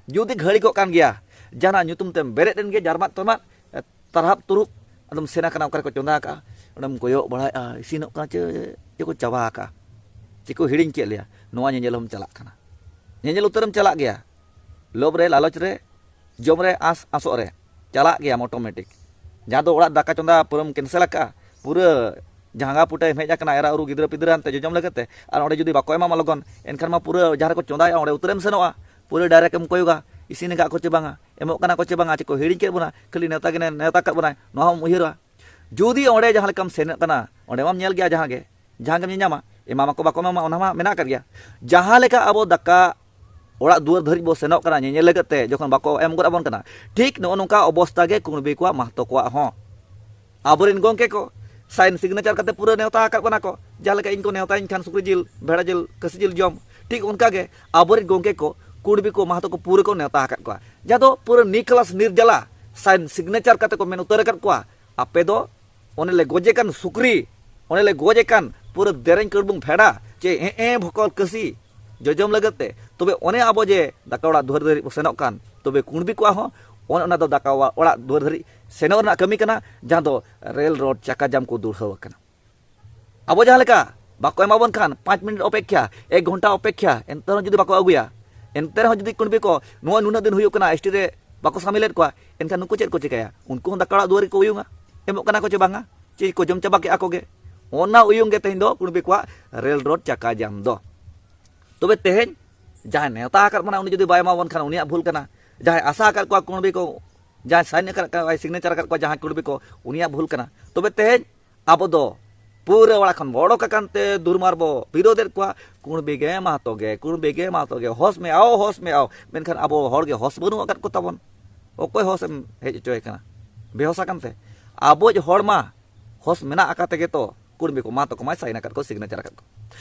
ᱡᱩᱫᱤ ᱜᱷᱟᱹᱲᱤᱠᱚᱜ ᱠᱟᱱ ᱜᱮᱭᱟ, ᱡᱟᱦᱟᱱᱟᱜ ᱧᱩᱛᱩᱢ ᱛᱮᱢ ᱵᱮᱨᱮᱫ ᱮᱱ ᱜᱮ, ᱡᱟᱨᱢᱟᱫ ᱛᱚᱨᱢᱟᱫ, ᱛᱟᱨᱦᱟᱵ ᱛᱩᱨᱩᱵ, ᱟᱫᱚᱢ ᱥᱮᱱ ᱟᱠᱟᱱᱟ ᱚᱠᱟ ᱨᱮᱠᱚ ᱪᱚᱸᱫᱟ ᱟᱠᱟᱜᱼᱟ, ᱚᱸᱰᱮᱢ ᱠᱚᱭᱚᱜ ᱵᱟᱲᱟᱭᱮᱜᱼᱟ, ᱤᱥᱤᱱᱚᱜ ᱠᱟᱱᱟ ᱪᱮ, ᱪᱮ ᱠᱚ ᱪᱟᱵᱟ ᱟᱠᱟᱜᱼᱟ, ᱪᱮ ᱠᱚ ᱦᱤᱲᱤᱧ ᱠᱮᱫ ᱞᱮᱭᱟ, ᱱᱚᱣᱟ ᱧᱮᱧᱮᱞ ᱦᱚᱸᱢ ᱪᱟᱞᱟᱜ ᱠᱟᱱᱟ᱾ ᱧᱮᱧᱮᱞ ᱩᱛᱟᱹᱨᱮᱢ ᱪᱟᱞᱟᱜ ᱜᱮᱭᱟ, ᱞᱳᱵᱷ ᱨᱮ, ᱞᱟᱞᱚᱪ ᱨᱮ, ᱡᱚᱢ ᱨᱮ, ᱟᱸᱥ ᱟᱸᱥᱚᱜ ᱨᱮ ᱪᱟᱞᱟᱜ ᱜᱮᱭᱟᱢ ᱚᱴᱳᱢᱮᱴᱤᱠ᱾ ᱡᱟᱦᱟᱸ ᱫᱚ ᱚᱲᱟᱜ ᱫᱟᱠᱟ ᱪᱚᱸᱫᱟ ᱯᱩᱨᱟᱹᱢ ᱠᱮᱱᱥᱮᱞ ᱟᱠᱟᱜᱼᱟ, ᱯᱩᱨᱟᱹ ᱡᱟᱸᱜᱟ ᱯᱩᱴᱟᱹᱭ ᱦᱮᱡ ᱟᱠᱟᱱᱟ ᱮᱨᱟ ᱩᱨᱩ ᱜᱤᱫᱽᱨᱟᱹ ᱯᱤᱫᱽᱨᱟᱹ ᱟᱱᱛᱮ ᱡᱚᱡᱚᱢ ᱞᱟᱹᱜᱤᱫ ᱛᱮ, ᱟᱨ ᱚᱸᱰᱮ ᱡᱩᱫᱤ ᱵᱟᱠᱚ ᱮᱢᱟᱢᱟ ᱞᱚᱜᱚᱱ, ᱮᱱᱠᱷᱟᱱ ᱢᱟ ᱯᱩᱨᱟᱹ ᱡᱟᱦᱟᱸ ᱨᱮᱠᱚ ᱪᱚᱸᱫᱟᱭᱟ ᱚᱸᱰᱮ ᱩᱛᱟᱹᱨᱮᱢ ᱥᱮᱱᱚᱜᱼᱟ, ᱯᱩᱨᱟᱹ ᱰᱟᱭᱨᱮᱠᱴ ᱮᱢ ᱠᱚᱭᱚᱜᱟ, ᱤᱥᱤᱱ ᱟᱠᱟᱫ ᱠᱚ ᱪᱮ ᱵᱟᱝᱟ, ᱮᱢᱚᱜ ᱠᱟᱱᱟ ᱠᱚ ᱪᱮ ᱵᱟᱝᱟ, ᱪᱮ ᱠᱚ ᱦᱤᱲᱤᱧ ᱠᱮᱫ ᱵᱚᱱᱟ, ᱠᱷᱟᱹᱞᱤ ᱱᱮᱣᱛᱟ ᱜᱮ ᱱᱮᱣᱛᱟ ᱠᱟᱜ ᱵᱚᱱᱟᱭ, ᱱᱚᱣᱟ ᱦᱚᱸᱢ ᱩᱭᱦᱟᱹᱨᱟ᱾ ᱡᱩᱫᱤ ᱚᱸᱰᱮ ᱡᱟᱦᱟᱸ ᱞᱮᱠᱟᱢ ᱥᱮᱱᱚᱜ ᱠᱟᱱᱟ, ᱚᱸᱰᱮ ᱢᱟᱢ ᱧᱮᱞ ᱜᱮᱭᱟ ᱡᱟᱦᱟᱸ ᱜᱮ, ᱡᱟᱦᱟᱸ ᱜᱮᱢ ᱧᱮᱧᱟᱢᱟ, ᱮᱢᱟᱢᱟᱠᱚ ᱵᱟᱠᱚ ᱮᱢᱟᱢᱟ, ᱚᱱᱟ ᱢᱟ ᱢᱮᱱᱟᱜ ᱟᱠᱟᱫ ᱜᱮᱭᱟ᱾ ᱡᱟᱦᱟᱸ ᱞᱮᱠᱟ ᱟᱵᱚ ᱫᱟᱠᱟ ᱚᱲᱟᱜ ᱫᱩᱣᱟᱹᱨ ᱫᱷᱟᱹᱨᱤᱡ ᱵᱚ ᱥᱮᱱᱚᱜ ᱠᱟᱱᱟ ᱧᱮᱧᱮᱞ ᱞᱟᱹᱜᱤᱫ ᱛᱮ, ᱡᱚᱠᱷᱚᱱ ᱵᱟᱠᱚ ᱮᱢ ᱜᱚᱫ ᱟᱵᱚᱱ ᱠᱟᱱᱟ, ᱴᱷᱤᱠ ᱱᱚᱜᱼᱚ ᱱᱚᱝᱠᱟ ᱚᱵᱚᱥᱛᱟ ᱜᱮ ᱠᱩᱬᱵᱤ ᱠᱚᱣᱟᱜ, ᱢᱟᱦᱛᱚ ᱠᱚᱣᱟᱜ ᱦᱚᱸ᱾ ᱟᱵᱚᱨᱮᱱ ᱜᱚᱢᱠᱮ ᱠᱚ ᱥᱟᱭᱤᱱ ᱥᱤᱜᱽᱱᱮᱪᱟᱨ ᱠᱟᱛᱮ ᱯᱩᱨᱟᱹ ᱱᱮᱣᱛᱟ ᱟᱠᱟᱫ ᱵᱚᱱᱟ ᱠᱚ, ᱡᱟᱦᱟᱸ ᱞᱮᱠᱟ ᱤᱧ ᱠᱚ ᱱᱮᱣᱛᱟᱧ ᱠᱷᱟᱱ ᱥᱩᱠᱨᱤ ᱡᱤᱞ, ᱵᱷᱮᱲᱟ ᱡᱤᱞ, ᱠᱟᱹᱥᱤ ᱡᱤᱞ ᱡᱚᱢ, ᱴᱷᱤᱠ ᱚᱱᱠᱟ ᱜᱮ ᱟᱵᱚᱨᱮᱱ ᱜᱚᱢᱠᱮ ᱠᱚ ᱠᱩᱬᱵᱤ ᱠᱚ, ᱢᱟᱦᱛᱚ ᱠᱚ ᱯᱩᱨᱟᱹ ᱠᱚ ᱱᱮᱣᱛᱟ ᱟᱠᱟᱫ ᱠᱚᱣᱟ᱾ ᱡᱟᱦᱟᱸ ᱫᱚ ᱯᱩᱨᱟᱹ ᱱᱤᱠᱞᱟᱥ ᱱᱤᱨᱡᱟᱞᱟ ᱥᱟᱭᱤᱱ ᱥᱤᱜᱽᱱᱮᱪᱟᱨ ᱠᱟᱛᱮ ᱠᱚ ᱢᱮᱱ ᱩᱛᱟᱹᱨ ᱟᱠᱟᱫ ᱠᱚᱣᱟ, ᱟᱯᱮ ᱫᱚ ᱚᱱᱮ ᱞᱮ ᱜᱚᱡᱮ ᱠᱟᱱ ᱥᱩᱠᱨᱤ, ᱚᱱᱮ ᱞᱮ ᱜᱚᱡᱮ ᱠᱟᱱ ᱯᱩᱨᱟᱹ ᱫᱮᱨᱮᱧ ᱠᱟᱹᱲᱵᱩᱝ ᱵᱷᱮᱰᱟ, ᱪᱮ ᱮᱸ ᱮᱸ ᱵᱷᱚᱠᱚᱞ ᱠᱟᱹᱥᱤ ᱡᱚᱡᱚᱢ ᱞᱟᱹᱜᱤᱫ ᱛᱮ, ᱛᱚᱵᱮ ᱚᱱᱮ ᱟᱵᱚ ᱡᱮ ᱫᱟᱠᱟ ᱚᱲᱟᱜ ᱫᱩᱣᱟᱹᱨ ᱫᱷᱟᱹᱨᱤᱡ ᱵᱚ ᱥᱮᱱᱚᱜ ᱠᱟᱱ, ᱛᱚᱵᱮ ᱠᱩᱬᱵᱤ ᱠᱚᱣᱟᱜ ᱦᱚᱸ ᱚᱱᱮ ᱚᱱᱟ ᱫᱚ ᱫᱟᱠᱟ ᱚᱲᱟᱜ ᱫᱩᱣᱟᱹᱨ ᱫᱷᱟᱹᱨᱤᱡ ᱥᱮᱱᱚᱜ ᱨᱮᱱᱟᱜ ᱠᱟᱹᱢᱤ ᱠᱟᱱᱟ, ᱡᱟᱦᱟᱸ ᱫᱚ ᱨᱮᱞ ᱨᱳᱰ ᱪᱟᱠᱟ ᱡᱟᱢ ᱠᱚ ᱫᱩᱲᱦᱟᱹᱣ ᱟᱠᱟᱱᱟ᱾ ᱟᱵᱚ ᱡᱟᱦᱟᱸ ᱞᱮᱠᱟ ᱵᱟᱠᱚ ᱮᱢᱟ ᱵᱚᱱ ᱠᱷᱟᱱ ᱯᱟᱸᱪ ᱢᱤᱱᱤᱴ ᱚᱯᱮᱠᱷᱟ, ᱮᱠ ᱜᱷᱚᱱᱴᱟ ᱚᱯᱮᱠᱷᱟ, ᱮᱱᱛᱮ ᱨᱮᱦᱚᱸ ᱡᱩᱫᱤ ᱵᱟᱠᱚ ᱟᱹᱜᱩᱭᱟ, ᱮᱱᱛᱮ ᱨᱮᱦᱚᱸ ᱡᱩᱫᱤ ᱠᱩᱬᱵᱤ ᱠᱚ ᱱᱚᱣᱟ ᱱᱩᱱᱟᱹᱜ ᱫᱤᱱ ᱦᱩᱭᱩᱜ ᱠᱟᱱᱟ ᱮᱥ ᱴᱤ ᱨᱮ ᱵᱟᱠᱚ ᱥᱟᱢᱤᱞᱮᱫ ᱠᱚᱣᱟ, ᱮᱱᱠᱷᱟᱱ ᱱᱩᱠᱩ ᱪᱮᱫ ᱠᱚ ᱪᱤᱠᱟᱹᱭᱟ? ᱩᱱᱠᱩ ᱦᱚᱸ ᱫᱟᱠᱟ ᱚᱲᱟᱜ ᱫᱩᱣᱟᱹᱨ ᱜᱮᱠᱚ ᱩᱭᱩᱝᱟ, ᱮᱢᱚᱜ ᱠᱟᱱᱟ ᱠᱚ ᱪᱮ ᱵᱟᱝᱟ, ᱪᱮᱫ ᱠᱚ ᱡᱚᱢ ᱪᱟᱵᱟ ᱠᱮᱫᱼᱟ ᱠᱚᱜᱮ᱾ ᱚᱱᱟ ᱩᱭᱩᱝ ᱜᱮ ᱛᱮᱦᱮᱧ ᱫᱚ ᱠᱩᱬᱵᱤ ᱠᱚᱣᱟᱜ ᱨᱮᱞ ᱨᱳᱰ ᱪᱟᱠᱟ ᱡᱟᱢ ᱫᱚ᱾ ᱛᱚᱵᱮ ᱛᱮᱦᱮᱧ ᱡᱟᱦᱟᱸᱭ ᱱᱮᱣᱛᱟ ᱟᱠᱟᱫ ᱵᱚᱱᱟ ᱩᱱᱤ ᱡᱩᱫᱤ ᱵᱟᱭ ᱮᱢᱟ ᱵᱚᱱ ᱠᱷᱟᱱ ᱩᱱᱤᱭᱟᱜ ᱵᱷᱩᱞ ᱠᱟᱱᱟ, ᱡᱟᱦᱟᱸᱭ ᱟᱥᱟ ᱟᱠᱟᱫ ᱠᱚᱣᱟ ᱠᱩᱬᱵᱤ ᱠᱚ, ᱡᱟᱦᱟᱸᱭ ᱥᱟᱭᱤᱱ ᱟᱠᱟᱫ ᱠᱚᱣᱟ, ᱥᱤᱜᱽᱱᱮᱪᱟᱨ ᱟᱠᱟᱫ ᱠᱚᱣᱟ ᱡᱟᱦᱟᱸᱭ ᱠᱩᱬᱵᱤ ᱠᱚ, ᱩᱱᱤᱭᱟᱜ ᱵᱷᱩᱞ ᱠᱟᱱᱟ᱾ ᱛᱚᱵᱮ ᱛᱮᱦᱮᱧ ᱟᱵᱚ ᱫᱚ ᱯᱩᱨᱟᱹ ᱚᱲᱟᱜ ᱠᱷᱚᱱ ᱵᱚ ᱚᱰᱚᱠ ᱟᱠᱟᱱ ᱛᱮ ᱫᱩᱨᱢᱟᱨ ᱵᱚ ᱵᱤᱨᱳᱫᱮᱫ ᱠᱚᱣᱟ, ᱠᱩᱬᱵᱤ ᱜᱮ ᱢᱟᱦᱟᱛᱚ ᱜᱮ, ᱠᱩᱬᱵᱤ ᱜᱮ ᱢᱟᱦᱟᱛᱚ ᱜᱮ, ᱦᱚᱥ ᱢᱮ ᱟᱣ, ᱦᱚᱥ ᱢᱮ ᱟᱣ᱾ ᱢᱮᱱᱠᱷᱟᱱ ᱟᱵᱚ ᱦᱚᱲ ᱜᱮ ᱦᱚᱥ ᱵᱟᱹᱱᱩᱜ ᱟᱠᱟᱫ ᱠᱚ ᱛᱟᱵᱚᱱ᱾ ᱚᱠᱚᱭ ᱦᱚᱥ ᱮᱢ ᱦᱮᱡ ᱦᱚᱪᱚᱭᱮ ᱠᱟᱱᱟ? ᱵᱮᱦᱚᱥ ᱟᱠᱟᱱ ᱛᱮ᱾ ᱟᱵᱚᱭᱤᱡ ᱦᱚᱲ ᱢᱟ ᱦᱚᱥ ᱢᱮᱱᱟᱜ ᱟᱠᱟᱫ ᱛᱮᱜᱮ ᱛᱚ ᱠᱩᱬᱵᱤ ᱠᱚ ᱢᱟᱦᱟᱛᱚ ᱠᱚ ᱢᱟᱭ ᱥᱟᱭᱤᱱ ᱟᱠᱟᱫ ᱠᱚ, ᱥᱤᱜᱽᱱᱮᱪᱟᱨ ᱟᱠᱟᱫ ᱠᱚ᱾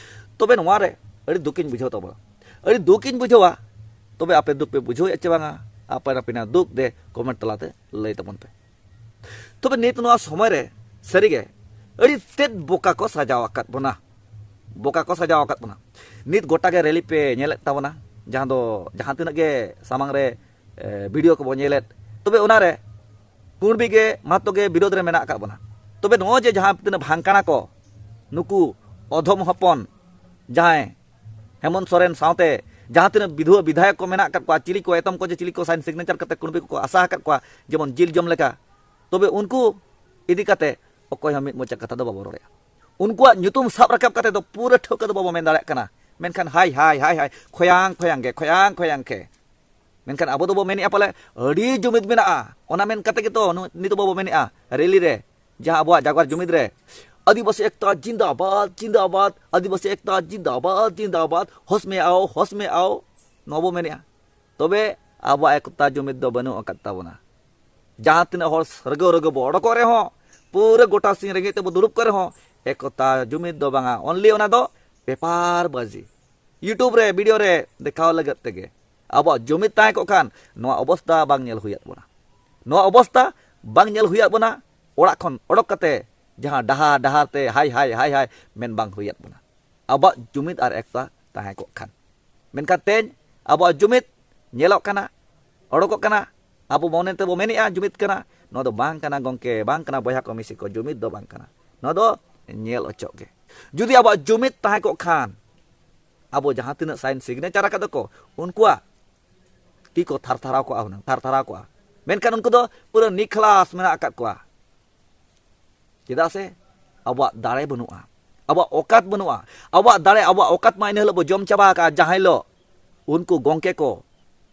ᱛᱚᱵᱮ ᱱᱚᱣᱟ ᱨᱮ ᱟᱹᱰᱤ ᱫᱩᱠᱤᱧ ᱵᱩᱡᱷᱟᱹᱣ ᱛᱟᱵᱚᱱᱟ, ᱟᱹᱰᱤ ᱫᱩᱠᱤᱧ ᱵᱩᱡᱷᱟᱹᱣᱟ᱾ ᱛᱚᱵᱮ ᱟᱯᱮ ᱫᱩᱠ ᱯᱮ ᱵᱩᱡᱷᱟᱹᱣᱮᱫ ᱪᱮ ᱵᱟᱝᱟ? ᱟᱯᱟᱱ ᱟᱹᱯᱤᱱᱟᱜ ᱫᱩᱠ ᱫᱮ ᱠᱚᱢᱮᱱᱴ ᱛᱟᱞᱟᱛᱮ ᱞᱟᱹᱭ ᱛᱟᱵᱚᱱ ᱯᱮ᱾ ᱛᱚᱵᱮ ᱱᱤᱛ ᱱᱚᱣᱟ ᱥᱚᱢᱚᱭ ᱨᱮ ᱥᱟᱹᱨᱤᱜᱮ ᱟᱹᱰᱤ ᱛᱮᱫ ᱵᱚᱠᱟ ᱠᱚ ᱥᱟᱡᱟᱣ ᱟᱠᱟᱫ ᱵᱚᱱᱟ, ᱵᱚᱠᱟ ᱠᱚ ᱥᱟᱡᱟᱣ ᱟᱠᱟᱫ ᱵᱚᱱᱟ᱾ ᱱᱤᱛ ᱜᱚᱴᱟ ᱜᱮ ᱨᱮᱞᱤ ᱯᱮ ᱧᱮᱞᱮᱫ ᱛᱟᱵᱚᱱᱟ, ᱡᱟᱦᱟᱸ ᱫᱚ ᱡᱟᱦᱟᱸ ᱛᱤᱱᱟᱹᱜ ᱜᱮ ᱥᱟᱢᱟᱝ ᱨᱮ ᱮ, ᱵᱷᱤᱰᱤᱭᱳ ᱠᱚᱵᱚᱱ ᱧᱮᱞᱮᱫ, ᱛᱚᱵᱮ ᱚᱱᱟᱨᱮ ᱠᱩᱬᱵᱤ ᱜᱮ ᱢᱟᱦᱟᱛᱚ ᱜᱮ ᱵᱤᱨᱳᱫᱷ ᱨᱮ ᱢᱮᱱᱟᱜ ᱟᱠᱟᱫ ᱵᱚᱱᱟ᱾ ᱛᱚᱵᱮ ᱱᱚᱜᱼᱚᱭ ᱡᱮ ᱡᱟᱦᱟᱸ ᱛᱤᱱᱟᱹᱜ ᱵᱷᱟᱝᱠᱟᱲᱟ ᱠᱚ, ᱱᱩᱠᱩ ᱚᱫᱷᱚᱢ ᱦᱚᱯᱚᱱ ᱡᱟᱦᱟᱸᱭ ᱦᱮᱢᱚᱱᱛ ᱥᱚᱨᱮᱱ ᱥᱟᱶᱛᱮ ᱡᱟᱦᱟᱸ ᱛᱤᱱᱟᱹᱜ ᱵᱤᱫᱷᱩᱣᱟᱹ ᱵᱤᱫᱷᱟᱭᱚᱠ ᱠᱚ ᱢᱮᱱᱟᱜ ᱟᱠᱟᱫ ᱠᱚᱣᱟ, ᱪᱤᱞᱤ ᱠᱚ ᱮᱛᱚᱢ ᱠᱚ ᱡᱮ ᱪᱤᱞᱤ ᱠᱚ ᱥᱟᱭᱤᱱ ᱥᱤᱜᱽᱱᱮᱪᱟᱨ ᱠᱟᱛᱮ ᱠᱩᱬᱵᱤ ᱠᱚᱠᱚ ᱟᱥᱟ ᱟᱠᱟᱫ ᱠᱚᱣᱟ ᱡᱮᱢᱚᱱ ᱡᱤᱞ ᱡᱚᱢ ᱞᱮᱠᱟ, ᱛᱚᱵᱮ ᱩᱱᱠᱩ ᱤᱫᱤ ᱠᱟᱛᱮ ᱚᱠᱚᱭ ᱦᱚᱸ ᱢᱤᱫ ᱢᱚᱪᱟ ᱠᱟᱛᱷᱟ ᱫᱚ ᱵᱟᱵᱚ ᱨᱚᱲᱮᱫᱼᱟ᱾ ᱩᱱᱠᱩᱣᱟᱜ ᱧᱩᱛᱩᱢ ᱥᱟᱵ ᱨᱟᱠᱟᱵ ᱠᱟᱛᱮ ᱫᱚ ᱯᱩᱨᱟᱹ ᱴᱷᱟᱹᱣᱠᱟᱹ ᱫᱚ ᱵᱟᱵᱚ ᱢᱮᱱ ᱫᱟᱲᱮᱭᱟᱜ ᱠᱟᱱᱟ᱾ ᱢᱮᱱᱠᱷᱟᱱ ᱦᱟᱭ ᱦᱟᱭ ᱦᱟᱭ ᱦᱟᱭ, ᱠᱷᱚᱭᱟᱝ ᱠᱷᱚᱭᱟᱝ ᱜᱮ, ᱠᱷᱚᱭᱟᱝ ᱠᱷᱚᱭᱟᱝ ᱜᱮ᱾ ᱢᱮᱱᱠᱷᱟᱱ ᱟᱵᱚ ᱫᱚᱵᱚ ᱢᱮᱱᱮᱫᱼᱟ ᱯᱟᱞᱮ ᱟᱹᱰᱤ ᱡᱩᱢᱤᱫ ᱢᱮᱱᱟᱜᱼᱟ, ᱚᱱᱟ ᱢᱮᱱ ᱠᱟᱛᱮ ᱜᱮᱛᱚ ᱱᱩ-, ᱱᱤᱛᱚᱜ ᱵᱟᱵᱚ ᱢᱮᱱᱮᱫᱼᱟ ᱨᱮᱞᱤ ᱨᱮ, ᱡᱟᱦᱟᱸ ᱟᱵᱚᱣᱟᱜ ᱡᱟᱜᱽᱣᱟᱨ ᱡᱩᱢᱤᱫ ᱨᱮ, "ᱟᱹᱫᱤᱵᱟᱹᱥᱤ ᱮᱠᱛᱟ ᱡᱤᱱᱫᱟᱵᱟᱫ, ᱡᱤᱱᱫᱟᱵᱟᱫ, ᱟᱹᱫᱤᱵᱟᱹᱥᱤ ᱮᱠᱛᱟ ᱡᱤᱱᱫᱟᱵᱟᱫ, ᱡᱤᱱᱫᱟᱵᱟᱫ, ᱦᱚᱥ ᱢᱮ ᱟᱣ, ᱦᱚᱥ ᱢᱮ ᱟᱣ", ᱱᱚᱣᱟ ᱵᱚ ᱢᱮᱱᱮᱫᱼᱟ᱾ ᱛᱚᱵᱮ ᱟᱵᱚᱣᱟᱜ ᱮᱠᱛᱟ ᱡᱩᱢᱤᱫ ᱫᱚ ᱵᱟᱹᱱᱩᱜ ᱟᱠᱟᱫ ᱛᱟᱵᱚᱱᱟ᱾ ᱡᱟᱦᱟᱸ ᱛᱤᱱᱟᱹᱜ ᱦᱚᱲ ᱨᱟᱹᱜᱟᱹᱣ ᱨᱟᱹᱜᱟᱹᱣ ᱵᱚ ᱚᱰᱚᱠᱚᱜ ᱨᱮᱦᱚᱸ, ᱯᱩᱨᱟᱹ ᱜᱚᱴᱟ ᱥᱤᱧ ᱨᱮᱸᱜᱮᱡ ᱛᱮᱵᱚ ᱫᱩᱲᱩᱵ ᱠᱚᱜ ᱨᱮᱦᱚᱸ, ᱮᱠᱚᱛᱟ ᱡᱩᱢᱤᱫ ᱫᱚ ᱵᱟᱝᱟ, only ᱚᱱᱟ ᱫᱚ ᱯᱮᱯᱟᱨ ᱵᱟᱡᱤ, YouTube ᱨᱮ ᱵᱷᱤᱰᱤᱭᱳ ᱨᱮ ᱫᱮᱠᱷᱟᱣ ᱞᱟᱹᱜᱤᱫ ᱛᱮᱜᱮ᱾ ᱟᱵᱚᱣᱟᱜ ᱡᱩᱢᱤᱫ ᱛᱟᱦᱮᱸ ᱠᱚᱜ ᱠᱷᱟᱱ ᱱᱚᱣᱟ ᱚᱵᱚᱥᱛᱟ ᱵᱟᱝ ᱧᱮᱞ ᱦᱩᱭᱟᱫ ᱵᱚᱱᱟ, ᱱᱚᱣᱟ ᱚᱵᱚᱥᱛᱟ ᱵᱟᱝ ᱧᱮᱞ ᱦᱩᱭᱟᱫ ᱵᱚᱱᱟ᱾ ᱚᱲᱟᱜ ᱠᱷᱚᱱ ᱚᱰᱚᱠ ᱠᱟᱛᱮ ᱡᱟᱦᱟᱸ ᱰᱟᱦᱟᱨ ᱰᱟᱦᱟᱨ ᱛᱮ ᱦᱟᱭ ᱦᱟᱭ ᱦᱟᱭ ᱦᱟᱭ ᱢᱮᱱ ᱵᱟᱝ ᱦᱩᱭᱟᱫ ᱵᱚᱱᱟ, ᱟᱵᱚᱣᱟᱜ ᱡᱩᱢᱤᱫ ᱟᱨ ᱮᱠᱛᱟ ᱛᱟᱦᱮᱸ ᱠᱚᱜ ᱠᱷᱟᱱ᱾ ᱢᱮᱱᱠᱷᱟᱱ ᱛᱮᱦᱮᱧ ᱟᱵᱚᱣᱟᱜ ᱡᱩᱢᱤᱫ ᱧᱮᱞᱚᱜ ᱠᱟᱱᱟ, ᱚᱰᱚᱠᱚᱜ ᱠᱟᱱᱟ, ᱟᱵᱚ ᱢᱚᱱᱮ ᱛᱮᱵᱚ ᱢᱮᱱᱮᱫᱼᱟ ᱡᱩᱢᱤᱫ ᱠᱟᱱᱟ᱾ ᱱᱚᱣᱟ ᱫᱚ ᱵᱟᱝ ᱠᱟᱱᱟ ᱜᱚᱢᱠᱮ, ᱵᱟᱝ ᱠᱟᱱᱟ ᱵᱚᱭᱦᱟ ᱠᱚ ᱢᱤᱥᱤ ᱠᱚ, ᱡᱩᱢᱤᱫ ᱫᱚ ᱵᱟᱝ ᱠᱟᱱᱟ᱾ ᱱᱚᱣᱟ ᱫᱚ ᱧᱮᱞ ᱚᱪᱚᱜ ᱜᱮ᱾ ᱡᱩᱫᱤ ᱟᱵᱚᱣᱟᱜ ᱡᱩᱢᱤᱫ ᱛᱟᱦᱮᱸ ᱠᱚᱜ ᱠᱷᱟᱱ, ᱟᱵᱚ ᱡᱟᱦᱟᱸ ᱛᱤᱱᱟᱹᱜ ᱥᱟᱭᱤᱱ ᱥᱤᱜᱽᱱᱮᱪᱟᱨ ᱟᱠᱟᱫ ᱫᱚᱠᱚ, ᱩᱱᱠᱩᱣᱟᱜ ᱛᱤ ᱠᱚ ᱛᱷᱟᱨ ᱛᱷᱟᱨᱟᱣ ᱠᱚᱜᱼᱟ, ᱦᱩᱱᱟᱹᱝ ᱛᱷᱟᱨ ᱛᱷᱟᱨᱟᱣ ᱠᱚᱜᱼᱟ᱾ ᱢᱮᱱᱠᱷᱟᱱ ᱩᱱᱠᱩ ᱫᱚ ᱯᱩᱨᱟᱹ ᱱᱤᱠᱷᱞᱟᱥ ᱢᱮᱱᱟᱜ ᱟᱠᱟᱫ ᱠᱚᱣᱟ᱾ ᱪᱮᱫᱟᱜ ᱥᱮ ᱟᱵᱚᱣᱟᱜ ᱫᱟᱲᱮ ᱵᱟᱹᱱᱩᱜᱼᱟ, ᱟᱵᱚᱣᱟᱜ ᱚᱠᱟᱛ ᱵᱟᱹᱱᱩᱜᱼᱟ᱾ ᱟᱵᱚᱣᱟᱜ ᱫᱟᱲᱮ, ᱟᱵᱚᱣᱟᱜ ᱚᱠᱟᱛ ᱢᱟ ᱤᱱᱟᱹ ᱦᱤᱞᱳᱜ ᱵᱚ ᱡᱚᱢ ᱪᱟᱵᱟ ᱟᱠᱟᱫᱼᱟ, ᱡᱟᱦᱟᱸ ᱦᱤᱞᱳᱜ ᱩᱱᱠᱩ ᱜᱚᱢᱠᱮ ᱠᱚ